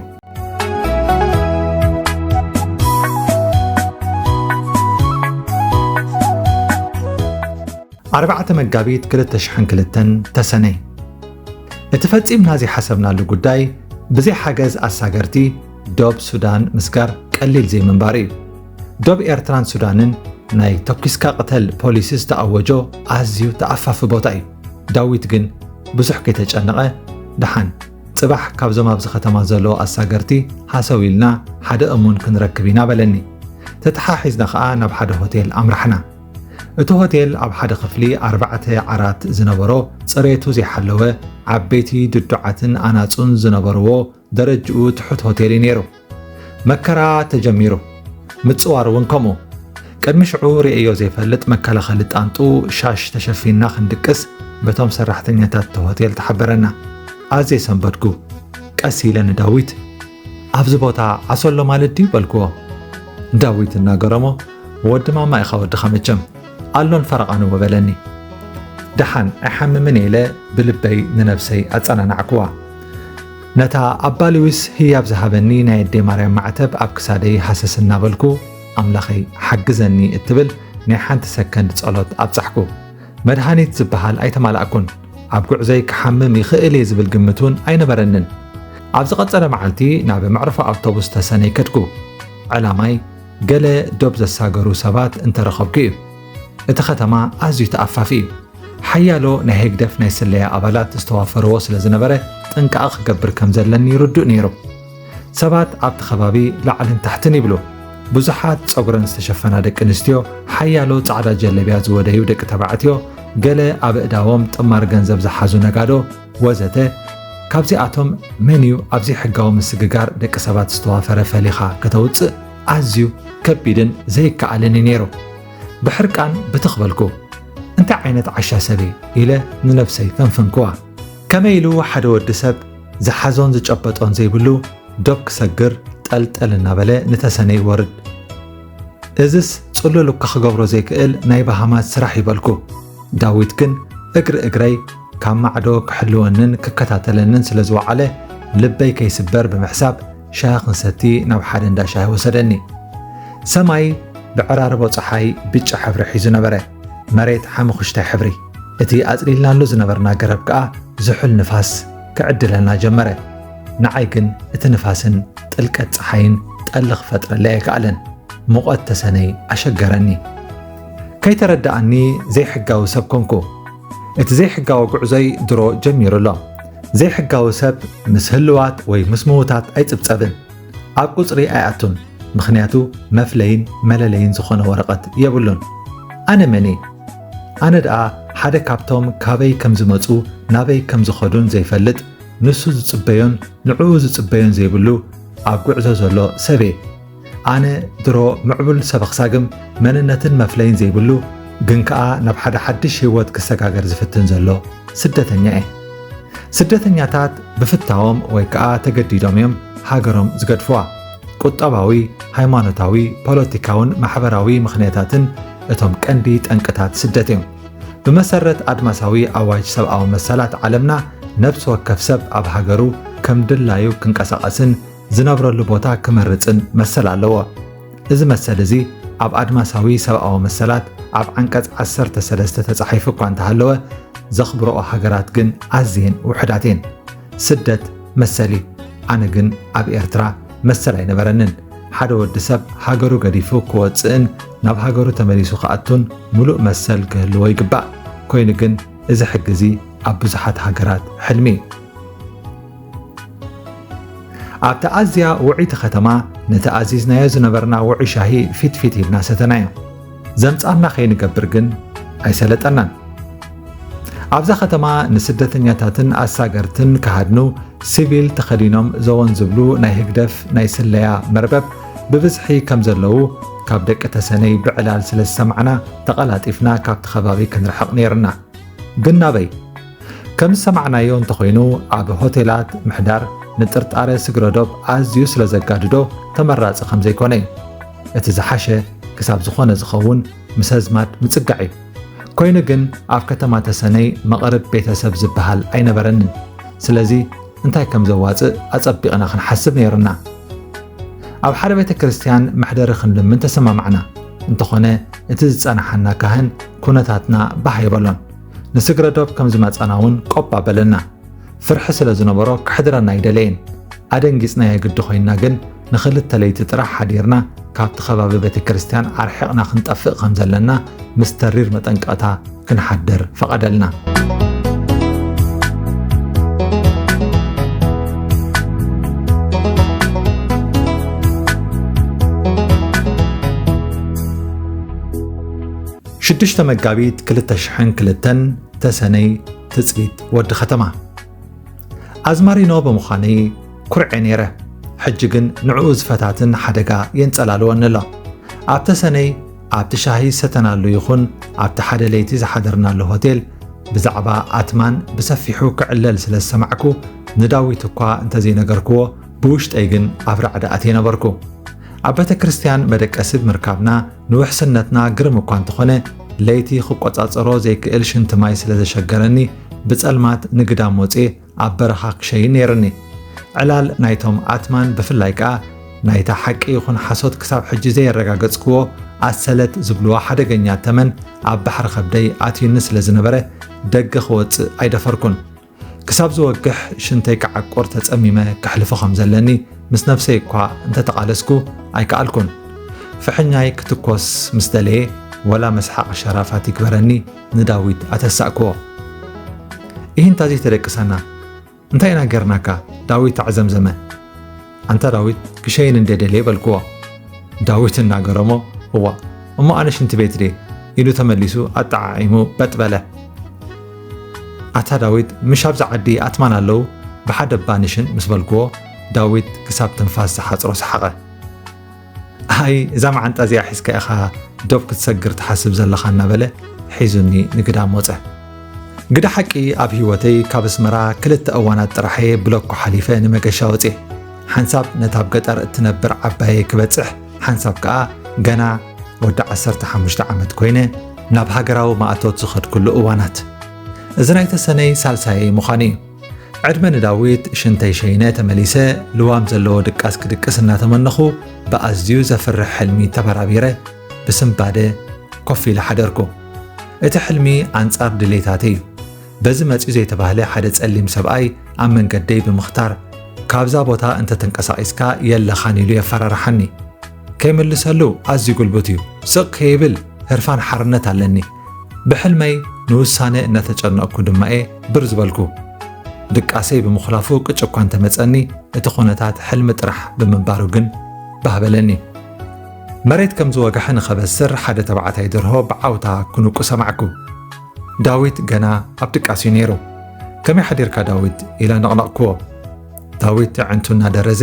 ኣርባዕተ መጋቢት ክልተ ሽሕን ክልተን ተሰነይ። እቲ ፈጺምና ዘይሓሰብናሉ ጉዳይ ብዘይ ሓገዝ ኣሳገርቲ ዶብ ሱዳን ምስጋር ቀሊል ዘይምንባሩ እዩ። ዶብ ኤርትራን ሱዳንን ናይ ተኲስካ ቅተል ፖሊሲ ዝተኣወጆ ኣዝዩ ተኣፋፊ ቦታ እዩ። ዳዊት ግን ብዙሕ ከይተጨነቐ፣ ደሓን፣ ጽባሕ ካብዞም ኣብዚ ከተማ ዘለዉ ኣሳገርቲ ሃሰው ኢልና ሓደ እሙን ክንረክብ ኢና በለኒ። ተተሓሒዝና ኸኣ ናብ ሓደ ሆቴል ኣምራሕና። እቲ ሆቴል ኣብ ሓደ ክፍሊ ኣርባዕተ ዓራት ዝነበሮ፣ ጽሬቱ ዘይሓለወ፣ ዓበይቲ ድዱዓትን ኣናጹን ዝነበርዎ ደረጅኡ ትሑት ሆቴል እዩ ነይሩ። መከራ ተጀሚሩ። ምጽዋር እውን ከምኡ። ቅድሚ ሽዑ ርእዮ ዘይፈልጥ መከላኸሊ ጣንጡ ሻሽ ተሸፊንና ክንድቅስ በቶም ሰራሕተኛታት እቲ ሆቴል ተሓበረና። ኣዝየ ሰንበድኩ። ቀስ ኢለ ንዳዊት፣ "ኣብዚ ቦታ ዓሶ ኣሎ ማለት ድዩ?" በልክዎ። ዳዊት እናገረሞ፣ "ወዲ ማማ ኢኻ ወድኻ መቸም፣ ኣሎን ፈረቓንዎ" በለኒ። ደሓን ኣይሓምምን ኢለ ብልበይ ንነብሰይ ኣጸናናዕኩዋ። ነታ ኣባ ሊዊስ ህያብ ዝሃበኒ ናይ ኣደይ ማርያም ማዕተብ ኣብ ክሳደይ ሃሰስ እናበልኩ፣ ኣምላኸይ ሓግዘኒ እትብል ናይ ሓንቲ ሰከንድ ጸሎት ኣብጻሕኩ። መድሃኒት ዝበሃል ኣይተማላእኩን። ኣብ ጉዕዞይ ክሓምም ይኽእል እየ ዝብል ግምት እውን ኣይነበረንን። ኣብ ዝቐጸለ መዓልቲ ናብ መዕርፎ ኣውቶቡስ ተሰነይ ከድኩ። ዕላማይ ገለ ዶብ ዘሳገሩ ሰባት እንተረኸብኩ እዩ። እቲ ከተማ ኣዝዩ ተኣፋፊ እዩ። ሓያሎ ናይ ህግደፍ ናይ ስለያ ኣባላት ዝተዋፈርዎ ስለ ዝነበረ ጥንቃቐ ክገብር ከም ዘለኒ ርዱእ ነይሩ። ሰባት ኣብቲ ከባቢ ላዕልን ታሕትን ይብሉ። ብዙሓት ጸጉረን ዝተሸፈና ደቂ ኣንስትዮ፣ ሓያሎ ጻዕዳ ጀለብያ ዝወደዩ ደቂ ተባዕትዮ፣ ገለ ኣብ እዳዎም ጥማር ገንዘብ ዝሓዙ ነጋዶ ወዘተ። ካብዚኣቶም መን እዩ ኣብ ዘይሕጋዊ ምስግጋር ደቂ ሰባት ዝተዋፈረ ፈሊኻ ከተውጽእ ኣዝዩ ከቢድን ዘይከኣልን እዩ ነይሩ። ብሕርቃን ብትኽ በልኩ። እንታይ ዓይነት ዓሻ ሰብ እዩ ኢለ ንነብሰይ ፈንፈንክዋ። ከመይ ኢሉ ሓደ ወዲ ሰብ ዝሓዞን ዝጨበጦን ዘይብሉ ዶብ ክሰግር ጠልጠል እናበለ ንተሰነ ይወርድ? እዝስ ጽሉል እኳ ክገብሮ ዘይክእል ናይ በሃማት ስራሕ ይበልኩ። ዳዊት ግን እግሪ እግረይ ካብ ማዕዶ ክሕልወንን ክከታተለንን ስለ ዝወዓለ ልበይ ከይስበር ብምሕሳብ ሻሂ ክንሰቲ ናብ ሓደ እንዳ ሻሂ ወሰደኒ። ሰማይ ብዕራርቦ ጸሓይ ብጫ ሕብሪ ሒዙ ነበረ። መሬት ሓመኹሽታይ ሕብሪ። እቲ ኣጽሊልናሉ ዝነበርና ገረብ ከኣ ዝሑል ንፋስ ክዕድለና ጀመረ። ንዓይ ግን እቲ ንፋስን ጥልቀት ጸሓይን ጠሊ ክፈጥረለይ ኣይከኣለን። ሙቐት ተሰነይ ኣሸገረኒ። ከይተረድኣኒ ዘይሕጋዊ ሰብ ኮንኩ። እቲ ዘይሕጋዊ ጉዕዞይ ድሮ ጀሚሩ ኣሎ። ዘይሕጋዊ ሰብ ምስ ህልዋት ወይ ምስ ምዉታት ኣይጽብጸብን። ኣብ ቁጽሪ ኣይኣቱን፣ ምኽንያቱ መፍለይን መለለይን ዝኾነ ወረቐት የብሉን። ኣነ መን እየ? ኣነ ደኣ ሓደ ካብቶም ካበይ ከም ዝመጹ ናበይ ከም ዝኸዱን ዘይፈልጥ፣ ንሱ ዝጽበዮን ንዕኡ ዝጽበዮን ዘይብሉ ኣብ ጉዕዞ ዘሎ ሰብ እየ። ኣነ ድሮ ምዕቡል ሰብ ኣኽሳግም መንነትን መፍለይን ዘይብሉ፣ ግን ከኣ ናብ ሓደ ሓድሽ ህይወት ክሰጋገር ዝፍትን ዘሎ ስደተኛ እየ። ስደተኛታት ብፍታዎም ወይ ከኣ ተገዲዶም እዮም ሃገሮም ዝገድፍዋ። ቁጠባዊ፣ ሃይማኖታዊ፣ ፖለቲካውን ማሕበራዊ ምኽንያታትን እቶም ቀንዲ ጠንቅታት ስደት እዮም። ብመሰረት ኣድማሳዊ ኣዋጅ ሰብኣዊ መሰላት ዓለምና፣ ነፍሲ ወከፍ ሰብ ኣብ ሃገሩ ከም ድላዩ ክንቀሳቐስን ዝነብረሉ ቦታ ክመርጽን መሰል ኣለዎ። እዚ መሰል እዚ ኣብ ኣድማሳዊ ሰብኣዊ መሰላት ኣብ ዓንቀጽ ዓሰርተ ሰለስተ ተጻሒፉ እኳ እንተሃለወ፣ ዘኽብርኦ ሃገራት ግን ኣዝየን ውሑዳት እየን። ስደት መሰል እዩ። ኣነ ግን ኣብ ኤርትራ መሰል ኣይነበረንን። ሓደ ወዲ ሰብ ሃገሩ ገዲፉ ክወጽእን ናብ ሃገሩ ተመሊሱ ክኣቱን ምሉእ መሰል ክህልዎ ይግባእ። ኮይኑ ግን እዚ ሕጊ እዚ ኣብ ብዙሓት ሃገራት ሕልሚ እዩ። ኣብታ ኣዝያ ውዕይቲ ከተማ ነቲ ኣዚዝናዮ ዝነበርና ውዑይ ሻሂ ፊት ፊት ኢልና ሰተናዮ። ዘምጻና ከይንገብር ግን ኣይሰለጠናን። ኣብዛ ከተማ ንስደተኛታትን ኣሳገርትን ክሃድኑ ሲቪል ተኸዲኖም ዘወን ዝብሉ ናይ ህግደፍ ናይ ስለያ መርበብ ብብዝሒ ከም ዘለዉ ካብ ደቂ ተሰነይ ብዕላል ስለ ዝሰማዕና ተቐላጢፍና ካብቲ ከባቢ ክንርሕቕ ነይርና። ግን ናበይ? ከም ዝሰማዕናዮ እንተኾይኑ ኣብ ሆቴላት ምሕዳር ንጥርጣረ ስግረዶብ ኣዝዩ ስለ ዘጋድዶ ተመራጺ ከም ዘይኮነ እዩ። እቲ ዝሓሸ ክሳብ ዝኾነ ዝኸውን ምስ ኣዝማድ ምጽጋዕ እዩ። ኮይኑ ግን ኣብ ከተማ ተሰነይ መቕርብ ቤተሰብ ዝበሃል ኣይነበረንን። ስለዚ እንታይ ከም ዘዋጽእ ኣጸቢቕና ክንሓስብ ነይሩና። ኣብ ሓደ ቤተ ክርስቲያን መሕደሪ ክንልምን ተሰማማዕና። እንተኾነ እቲ ዝጸናሓና ካህን ኩነታትና ባህ ኣይበሎን። ንስግረዶብ ከም ዝመጻና እውን ቆብ ኣበለና። ፍርሒ ስለ ዝነበሮ ከሕድረና ኣይደለየን። ኣደንጊጽናዮ ግዲ ኮይንና ግን ንኽልተ ለይቲ ጥራሕ ሓዲርና ካብቲ ከባቢ ቤተ ክርስቲያን ኣርሒቕና ክንጠፍእ ከም ዘለና ምስ ተሪር መጠንቀቕታ ክንሓድር ፈቐደልና። ሽዱሽተ መጋቢት ክልተ ሽሕን ክልተን ተሰነይ ትጽቢት ወዲ ከተማ። ኣዝማሪኖ ብምዃነይ ኩርዔ ነይረ። ሕጂ ግን ንዕኡ ዝፈታትን ሓደጋ የንጸላልወኒ ኣሎ። ኣብ ተሰነይ ኣብቲ ሻሂ ዝሰተናሉ ይኹን ኣብቲ ሓደ ለይቲ ዝሓደርናሉ ሆቴል ብዛዕባ ኣትማን ብሰፊሑ ክዕለል ስለ ዝሰማዕኩ ንዳዊት እኳ እንተዘይነገርክዎ ብውሽጠይ ግን ኣብ ራዕዲ ኣትየ ነበርኩ። ኣብ ቤተ ክርስቲያን መደቀሲ ብምርካብና ንውሕስነትና ግርም እኳ እንተኾነ ለይቲ ክቆጻጸሮ ዘይክእል ሽንቲ ማይ ስለ ዘሸገረኒ፣ ብጸልማት ንግዳም ወጽየ ኣብ በረኻ ክሸይን ነይርኒ። ዕላል ናይቶም ኣትማን፣ ብፍላይ ከኣ ናይታ ሓቂ ይኹን ሓሶት ክሳብ ሕጂ ዘየረጋገጽክዎ ኣሰለት ዝብልዋ ሓደገኛ ተመን ኣብ ባሕሪ ከብደይ ኣትዩኒ ስለ ዝነበረ፣ ደገ ክወጽእ ኣይደፈርኩን። ክሳብ ዝወግሕ ሽንተይ ክዓቁር ተጸሚመ ከሕልፎ ከም ዘለኒ ምስ ነብሰይ እኳ እንተተቓለስኩ ኣይከኣልኩን። ፍሕኛይ ክትኮስ ምስ ደለየ፣ ወላ መስሓቕ ሸራፋት ይግበረኒ፣ ንዳዊት ኣተሳእክዎ። "ኢሂንታ ዘይተደቅሰና፣ እንታይ ኢና ጌርናካ?" ዳዊት ኣዕዘምዘመ። "ኣንታ ዳዊት፣ ክሸይን እንደ ደልየ?" በልክዎ። ዳዊት እናገረሞ፣ "እዋ፣ እሞ ኣነ ሽንቲ ቤት ድየ?" ኢሉ ተመሊሱ ኣጠዓዒሙ በጥ በለ። "ኣታ ዳዊት፣ ምሽ ኣብዚ ዓዲ ኣትማን ኣለዉ፣ ብሓደ እባ ንሽን?" ምስ በልክዎ፣ ዳዊት ክሳብ ትንፋስ ዝሓጽሮ ሰሓቐ። "ኣይ፣ እዛ መዓንጣ እዚኣ ሒዝካ ኢኻ ዶብ ክትሰግር ትሓስብ ዘለኻ?" እናበለ ሒዙኒ ንግዳም ወጸ። ግደ ሓቂ፣ ኣብ ህይወተይ ካብ ኣስመራ ክልተ እዋናት ጥራሕ እየ ብለኮ ሓሊፈ ንመገሻ ወጽየ። ሓንሳብ ነታ ኣብ ገጠር እትነብር ዓባየይ ክበጽሕ፣ ሓንሳብ ከኣ ገና ወዲ ዓሰርተ ሓሙሽተ ዓመት ኮይነ ናብ ሃገራዊ ማእቶት ዝኸድኩሉ እዋናት። እዚ ናይ ተሰነይ ሳልሳየይ ምዃኑ እዩ። ዕድመ ንዳዊት፣ ሽንተይ ሸይነ ተመሊሰ፣ ልዋም ዘለዎ ድቃስ ክድቅስ እናተመነኹ፣ ብኣዝዩ ዘፍርሕ ሕልሚ ተበራቢረ፣ ብስንባደ ኮፍ ኢለ ሓደርኩ። እቲ ሕልሚ ኣንጻር ድሌታተይ እዩ። በዚ መጺኡ ዘይተባህለ ሓደ ጸሊም ሰብኣይ ኣብ መንገደይ ብምኽታር፣ "ካብዛ ቦታ እንተ ተንቀሳቒስካ የለኻን" ኢሉ የፈራርሓኒ። ከይምልሰሉ ኣዝዩ ጉልቡት እዩ። ስቕ ከይብል ህርፋን ሓርነት ኣለኒ። ብሕልመይ ንውሳነ እናተጨነቕኩ ድማ እየ ብር ዝበልኩ። ድቃሰይ ብምኹላፉ ቅጭ እኳ እንተመጸኒ፣ እቲ ኩነታት ሕልሚ ጥራሕ ብምንባሩ ግን ባህ በለኒ። መሬት ከም ዝወግሐ ንኸበስር ሓደ ተባዕታይ ደርሆ ብዓውታ ክንቁ ሰማዕኩ። ዳዊት ገና ኣብ ድቃስ እዩ ነይሩ። "ከመይ ሓዲርካ ዳዊት?" ኢለ ነቕነቕክዎ። ዳዊት ኣዕንቱ እናደረዘ፣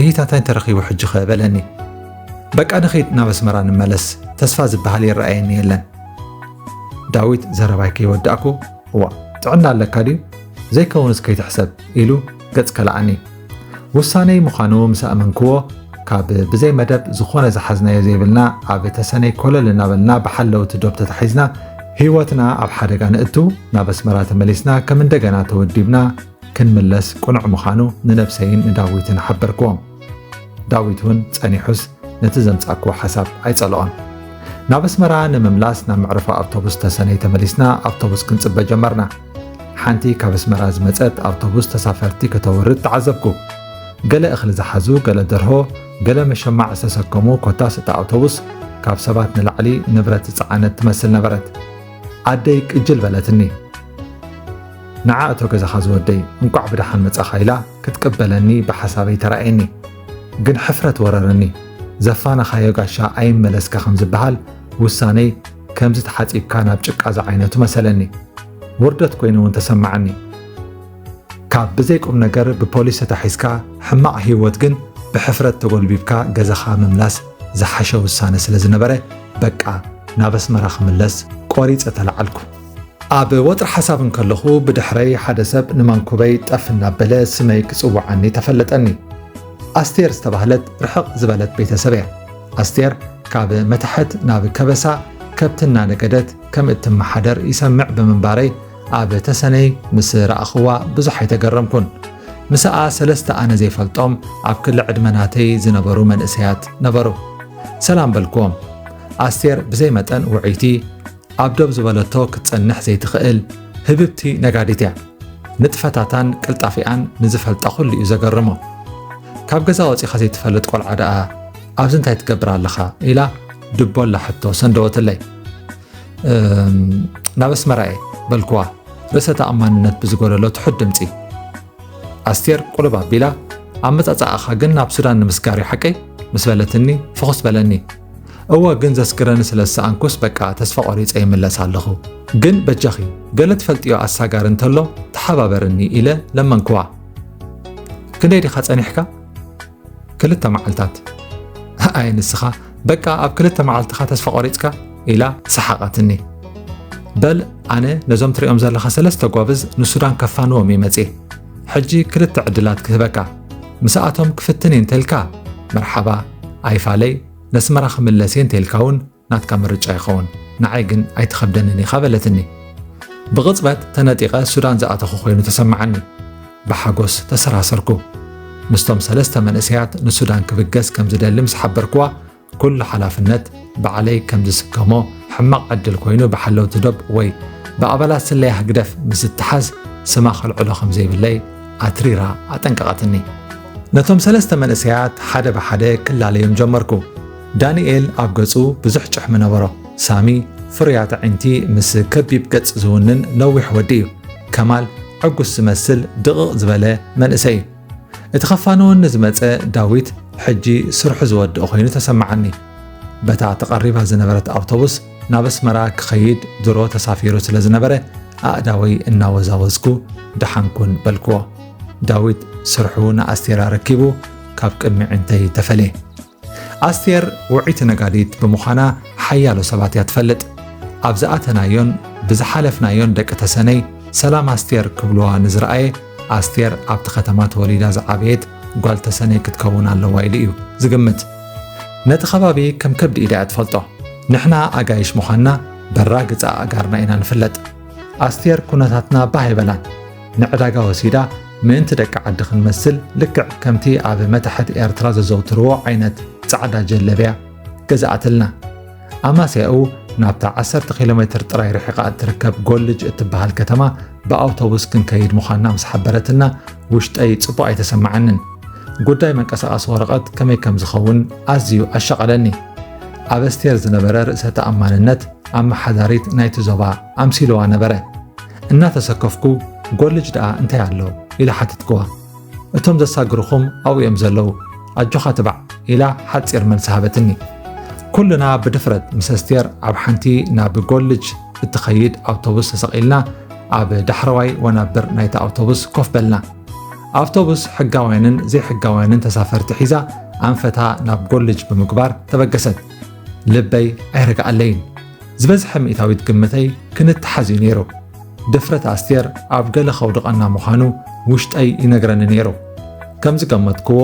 "እሂታታይ እንተረኺቡ ሕጂኸ?" በለኒ። "በቃ ንኺድ ናብ ኣስመራ ንመለስ፣ ተስፋ ዝበሃል ይረኣየኒ የለን።" ዳዊት ዘረባይ ከይወዳእኩ፣ "እዋ፣ ጥዕና ኣለካ ድዩ? ዘይከውንስ ከይትሕሰብ" ኢሉ ገጽ ከልኣኒ። ውሳነይ ምዃኑ ምስ ኣእመንክዎ፣ ካብ ብዘይ መደብ ዝኾነ ዝሓዝናዮ ዘይብልና ኣብ ተሰነይ ኮለል እናበልና ብሓለውቲ ዶብ ተታሒዝና ህይወትና ኣብ ሓደጋ ነእቱ፣ ናብ ኣስመራ ተመሊስና ከም እንደገና ተወዲብና ክንምለስ ቅኑዕ ምዃኑ ንነብሰይን ንዳዊትን ሓበርክዎም። ዳዊት እውን ጸኒሑስ ነቲ ዘምጻእክዎ ሓሳብ ኣይጸልኦን። ናብ ኣስመራ ንምምላስ ናብ መዕርፎ ኣውቶቡስ ተሰነይ ተመሊስና ኣውቶቡስ ክንጽበ ጀመርና። ሓንቲ ካብ ኣስመራ ዝመጸት ኣውቶቡስ ተሳፈርቲ ከተውርድ ተዓዘብኩ። ገለ እኽሊ ዝሓዙ፣ ገለ ደርሆ፣ ገለ መሸማዕ ዝተሰከሙ፣ ኮታስ እታ ኣውቶቡስ ካብ ሰባት ንላዕሊ ንብረት ዝጸዓነት ትመስል ነበረት። ኣደይ ቅጅል በለትኒ። "ንዓ እቶ ገዛኻ ዝወደይ፣ እንቋዕ ብደሓን መጻኻ" ኢላ ክትቅበለኒ ብሓሳበይ ተራእየኒ። ግን ሕፍረት ወረረኒ። "ዘፋነኻዮ ጋሻ ኣይመለስካ" ከም ዝበሃል፣ ውሳነይ ከምዚ ተሓጺብካ ናብ ጭቃ ዝዓይነቱ መሰለኒ። ውርደት ኮይኑ እውን ተሰማዓኒ። ካብ ብዘይ ቁም ነገር ብፖሊስ ተታሒዝካ ሕማቕ ህይወት ግን ብሕፍረት ተጎልቢብካ ገዛኻ ምምላስ ዝሓሸ ውሳነ ስለ ዝነበረ፣ በቃ ናብ ኣስመራ ክምለስ ቆሪጸ ተለዓልኩ። ኣብ ወጥሪ ሓሳብ እንከለኹ፣ ብድሕረይ ሓደ ሰብ ንመንኩበይ ጠፍ እናበለ ስመይ ክጽውዓኒ ተፈለጠኒ። ኣስቴር ዝተባህለት ርሕቕ ዝበለት ቤተሰብ እያ። ኣስቴር ካብ መታሕት ናብ ከበሳ ከብቲ እናነገደት ከም እትመሓደር ይሰምዕ ብምንባረይ፣ ኣብ ተሰነይ ምስ ረኣኽዋ ብዙሕ ኣይተገረምኩን። ምስኣ ሰለስተ ኣነ ዘይፈልጦም ኣብ ክሊ ዕድመ ናተይ ዝነበሩ መንእሰያት ነበሩ። ሰላም በልክዎም። ኣስቴር ብዘይ መጠን ውዑይቲ፣ ኣብ ዶብ ዝበለቶ ክትጸንሕ ዘይትኽእል ህብብቲ ነጋዲት እያ። ንጥፈታታን ቅልጣፊኣን ንዝፈልጣ ኩሉ እዩ ዘገርሞ። "ካብ ገዛ ወጺኻ ዘይትፈልጥ ቆልዓ ደኣ ኣብዚ እንታይ ትገብር ኣለኻ?" ኢላ ድቦላ ሕቶ ሰንደወትለይ። "እም፣ ናብ ኣስመራ እየ" በልክዋ፣ ርእሰ ተኣማንነት ብዝጎደሎ ትሑት ድምጺ። ኣስቴር ቁልብ ኣቢላ፣ "ኣመጻጽኣኻ ግን ናብ ሱዳን ንምስጋር እዩ ሓቀይ?" ምስ በለትኒ፣ ፍኹስ በለኒ። "እወ፣ ግን ዘስግረኒ ስለ ዝሰኣንኩስ በቃ ተስፋ ቆሪጸ ይምለስ ኣለኹ። ግን በጃኺ፣ ገለ ትፈልጥዮ ኣሳጋሪ እንተሎ ተሓባበርኒ" ኢለ ለመንክዋ። "ክንደይ ዲኻ ጸኒሕካ?" "ክልተ መዓልታት።" "ኣይ ንስኻ፣ በቃ ኣብ ክልተ መዓልትኻ ተስፋ ቆሪጽካ?" ኢላ ሰሓቐትኒ። "በል፣ ኣነ ነዞም ትሪኦም ዘለኻ ሰለስተ ጓብዝ ንሱዳን ከፋንዎም እየ መጽየ። ሕጂ ክልተ ዕድላት ክህበካ። ምስኣቶም ክፍትን እየ እንተልካ መርሓባ፣ ኣይፋለይ፣ ነስመራ ክምለስ እየ እንተልካ እውን ናትካ ምርጫ ይኸውን፣ ንዓይ ግን ኣይትኸብደንን ኢኻ በለትኒ። ብቕጽበት ተነጢቐ ሱዳን ዝኣተኹ ኮይኑ ተሰማዓኒ። ብሓጎስ ተሰራሰርኩ። ምስቶም ሰለስተ መንእሰያት ንሱዳን ክብገስ ከም ዝደሊ ምስ ሓበርክዋ፣ ኩሉ ሓላፍነት ባዕለይ ከም ዝስከሞ ሕማቕ ዕድል ኮይኑ ብሓለውቲ ዶብ ወይ ብኣባላት ስለያ ህግደፍ ምስ ዝተሓዝ ስማ ከልዕሎ ከም ዘይብለይ ኣትሪራ ኣጠንቀቐትኒ። ነቶም ሰለስተ መንእሰያት ሓደ ብሓደ ክላለዮም ጀመርኩ። ዳንኤል ኣብ ገጹ ብዙሕ ጭሕሚ ነበሮ። ሳሚ ፍሩያት ኣዒንቲ ምስ ከቢብ ገጽ ዝውንን ነዊሕ ወዲ እዩ። ከማል ዕጉስ ዝመስል ድቕቕ ዝበለ መንእሰይ እዩ። እቲ ከፋንወኒ ዝመጸ ዳዊት ሕጂ ስርሑ ዝወድኦ ኮይኑ ተሰማዓኒ። በታ ተቐሪባ ዝነበረት ኣውቶቡስ ናብ ኣስመራ ክኸይድ ድሮ ተሳፊሩ ስለ ዝነበረ ኣእዳወይ እናወዛወዝኩ ደሓንኩን በልክዎ። ዳዊት ስርሑ ንኣስቴር ኣረኪቡ ካብ ቅድሚ ዕንተይ ተፈልየ። ኣስቴር ውዕይቲ ነጋዲት ብምዃና ሓያሎ ሰባት እያ ትፈልጥ። ኣብ ዝኣተናዮን ብዝሓለፍናዮን ደቂ ተሰነይ ሰላም ኣስቴር ክብልዋ ንዝረኣየ ኣስቴር ኣብቲ ከተማ ተወሊዳ ዝዓበየት ጓል ተሰነይ ክትከውን ኣለዋ ኢሉ እዩ ዝግምት። ነቲ ከባቢ ከም ከብዲ ኢዳ እያ ትፈልጦ። ንሕና ኣጋይሽ ምዃንና በራግጻ ኣእጋርና ኢና ንፍለጥ። ኣስቴር ኩነታትና ባህ ኣይበላን። ንዕዳጋ ወሲዳ ምእንቲ ደቂ ዓዲ ክንመስል ልክዕ ከምቲ ኣብ መታሕት ኤርትራ ዘዘውትርዎ ዓይነት ጻዕዳ ጀለብያ ገዝኣትልና። ኣማስያኡ ናብታ ዓሰርተ ኪሎ ሜትር ጥራይ ርሒቓ እትርከብ ጎልጅ እትበሃል ከተማ ብኣውቶቡስ ክንከይድ ምዃንና ምስ ሓበረትና ውሽጠይ ጽቡቕ ኣይተሰማዓንን። ጉዳይ መንቀሳቐሲ ወረቐት ከመይ ከም ዝኸውን ኣዝዩ ኣሻቐለኒ። ኣብ ኣስቴር ዝነበረ ርእሰ ተኣማንነት ኣመሓዳሪት ናይቲ ዞባ ኣምሲልዋ ነበረ። እናተሰከፍኩ፣ "ጎልጅ ደኣ እንታይ ኣሎ?" ኢለ ሓተትክዋ። "እቶም ዘሳግሩኹም ኣብኡ እዮም ዘለዉ፣ ኣጆኻ ትባዕ" ኢላ ሓጺር መልሲ ሃበትኒ። ኩልና ብድፍረት ምስ ኣስቴር ኣብ ሓንቲ ናብ ጎልጅ እትኸይድ ኣውቶቡስ ተሰቒልና ኣብ ዳሕረዋይ ወናብር ናይታ ኣውቶቡስ ኮፍ በልና። ኣውቶቡስ ሕጋውያንን ዘይሕጋውያንን ተሳፈርቲ ሒዛ ኣንፈታ ናብ ጎልጅ ብምግባር ተበገሰት። ልበይ ኣይረግኣለይን። ዝበዝሐ ሚእታዊት ግምተይ ክንተሓዝ እዩ ነይሩ። ድፍረት ኣስቴር ኣብ ገለ ከውድቐና ምዃኑ ውሽጠይ ይነግረኒ ነይሩ። ከም ዝገመትክዎ፣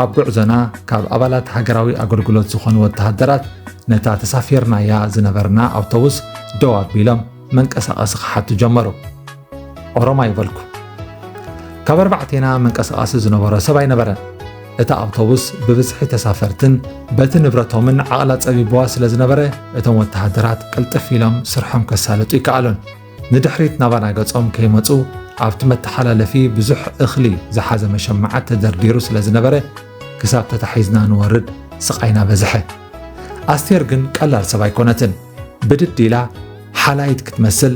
ኣብ ጉዕዞና ካብ ኣባላት ሃገራዊ ኣገልግሎት ዝኾኑ ወተሃደራት ነታ ተሳፊርናያ ዝነበርና ኣውቶቡስ ደው ኣቢሎም መንቀሳቐሲ ክሓቱ ጀመሩ። ኦሮማይ በልኩ። ካብ ኣርባዕቴና መንቀሳቐሲ ዝነበሮ ሰብ ኣይነበረን። እታ ኣውቶቡስ ብብዝሒ ተሳፈርትን በቲ ንብረቶምን ዓቕላ ጸቢብዋ ስለ ዝነበረ፣ እቶም ወተሃደራት ቅልጥፍ ኢሎም ስርሖም ከሳልጡ ይከኣሉን። ንድሕሪት ናባና ገጾም ከይመጹ ኣብቲ መተሓላለፊ ብዙሕ እኽሊ ዝሓዘ መሸማዓት ተደርዲሩ ስለ ዝነበረ፣ ክሳብ ተታሒዝና ንወርድ ስቓይና በዝሐ። ኣስቴር ግን ቀላል ሰብ ኣይኮነትን። ብድድ ኢላ ሓላይት ክትመስል፣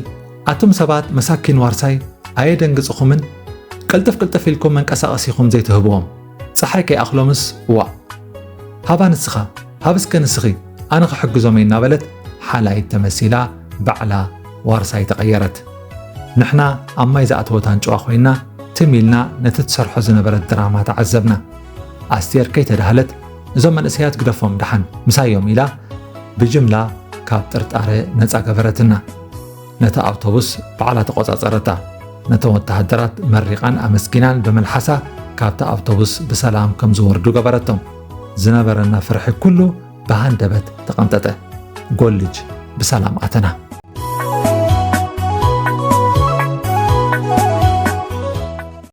"ኣቱም ሰባት መሳኪን ዋርሳይ ኣየደንግጽኹምን? ቅልጥፍ ቅልጥፍ ኢልኩም መንቀሳቐሲ ኢኹም ዘይትህብዎም። ጸሓይ ከይኣኽሎምስ ዋእ። ሃባ ንስኻ፣ ሃብ እስከ ንስኺ፣ ኣነ ክሕግዞም እየ" እናበለት ሓላይት ተመሲላ ባዕላ ዋርሳይ ተቐየረት። ንሕና ኣብ ማይ ዝኣተወት ኣንጭዋ ኮይና ትም ኢልና ነቲ ትሰርሖ ዝነበረት ድራማ ተዓዘብና። ኣስቴር ከይተዳህለት፣ "እዞም መንእሰያት ግደፎም ደሓን ምሳዮም" ኢላ ብጅምላ ካብ ጥርጣረ ነጻ ገበረትና። ነታ ኣውቶቡስ ባዕላ ተቖጻጸረታ። ነቶም ወተሃደራት መሪቓን ኣመስጊናን ብመልሓሳ ካብታ ኣውቶቡስ ብሰላም ከም ዝወርዱ ገበረቶም። ዝነበረና ፍርሒ ኩሉ ብሃንደበት ተቐንጠጠ። ጎልጅ ብሰላም ኣተና።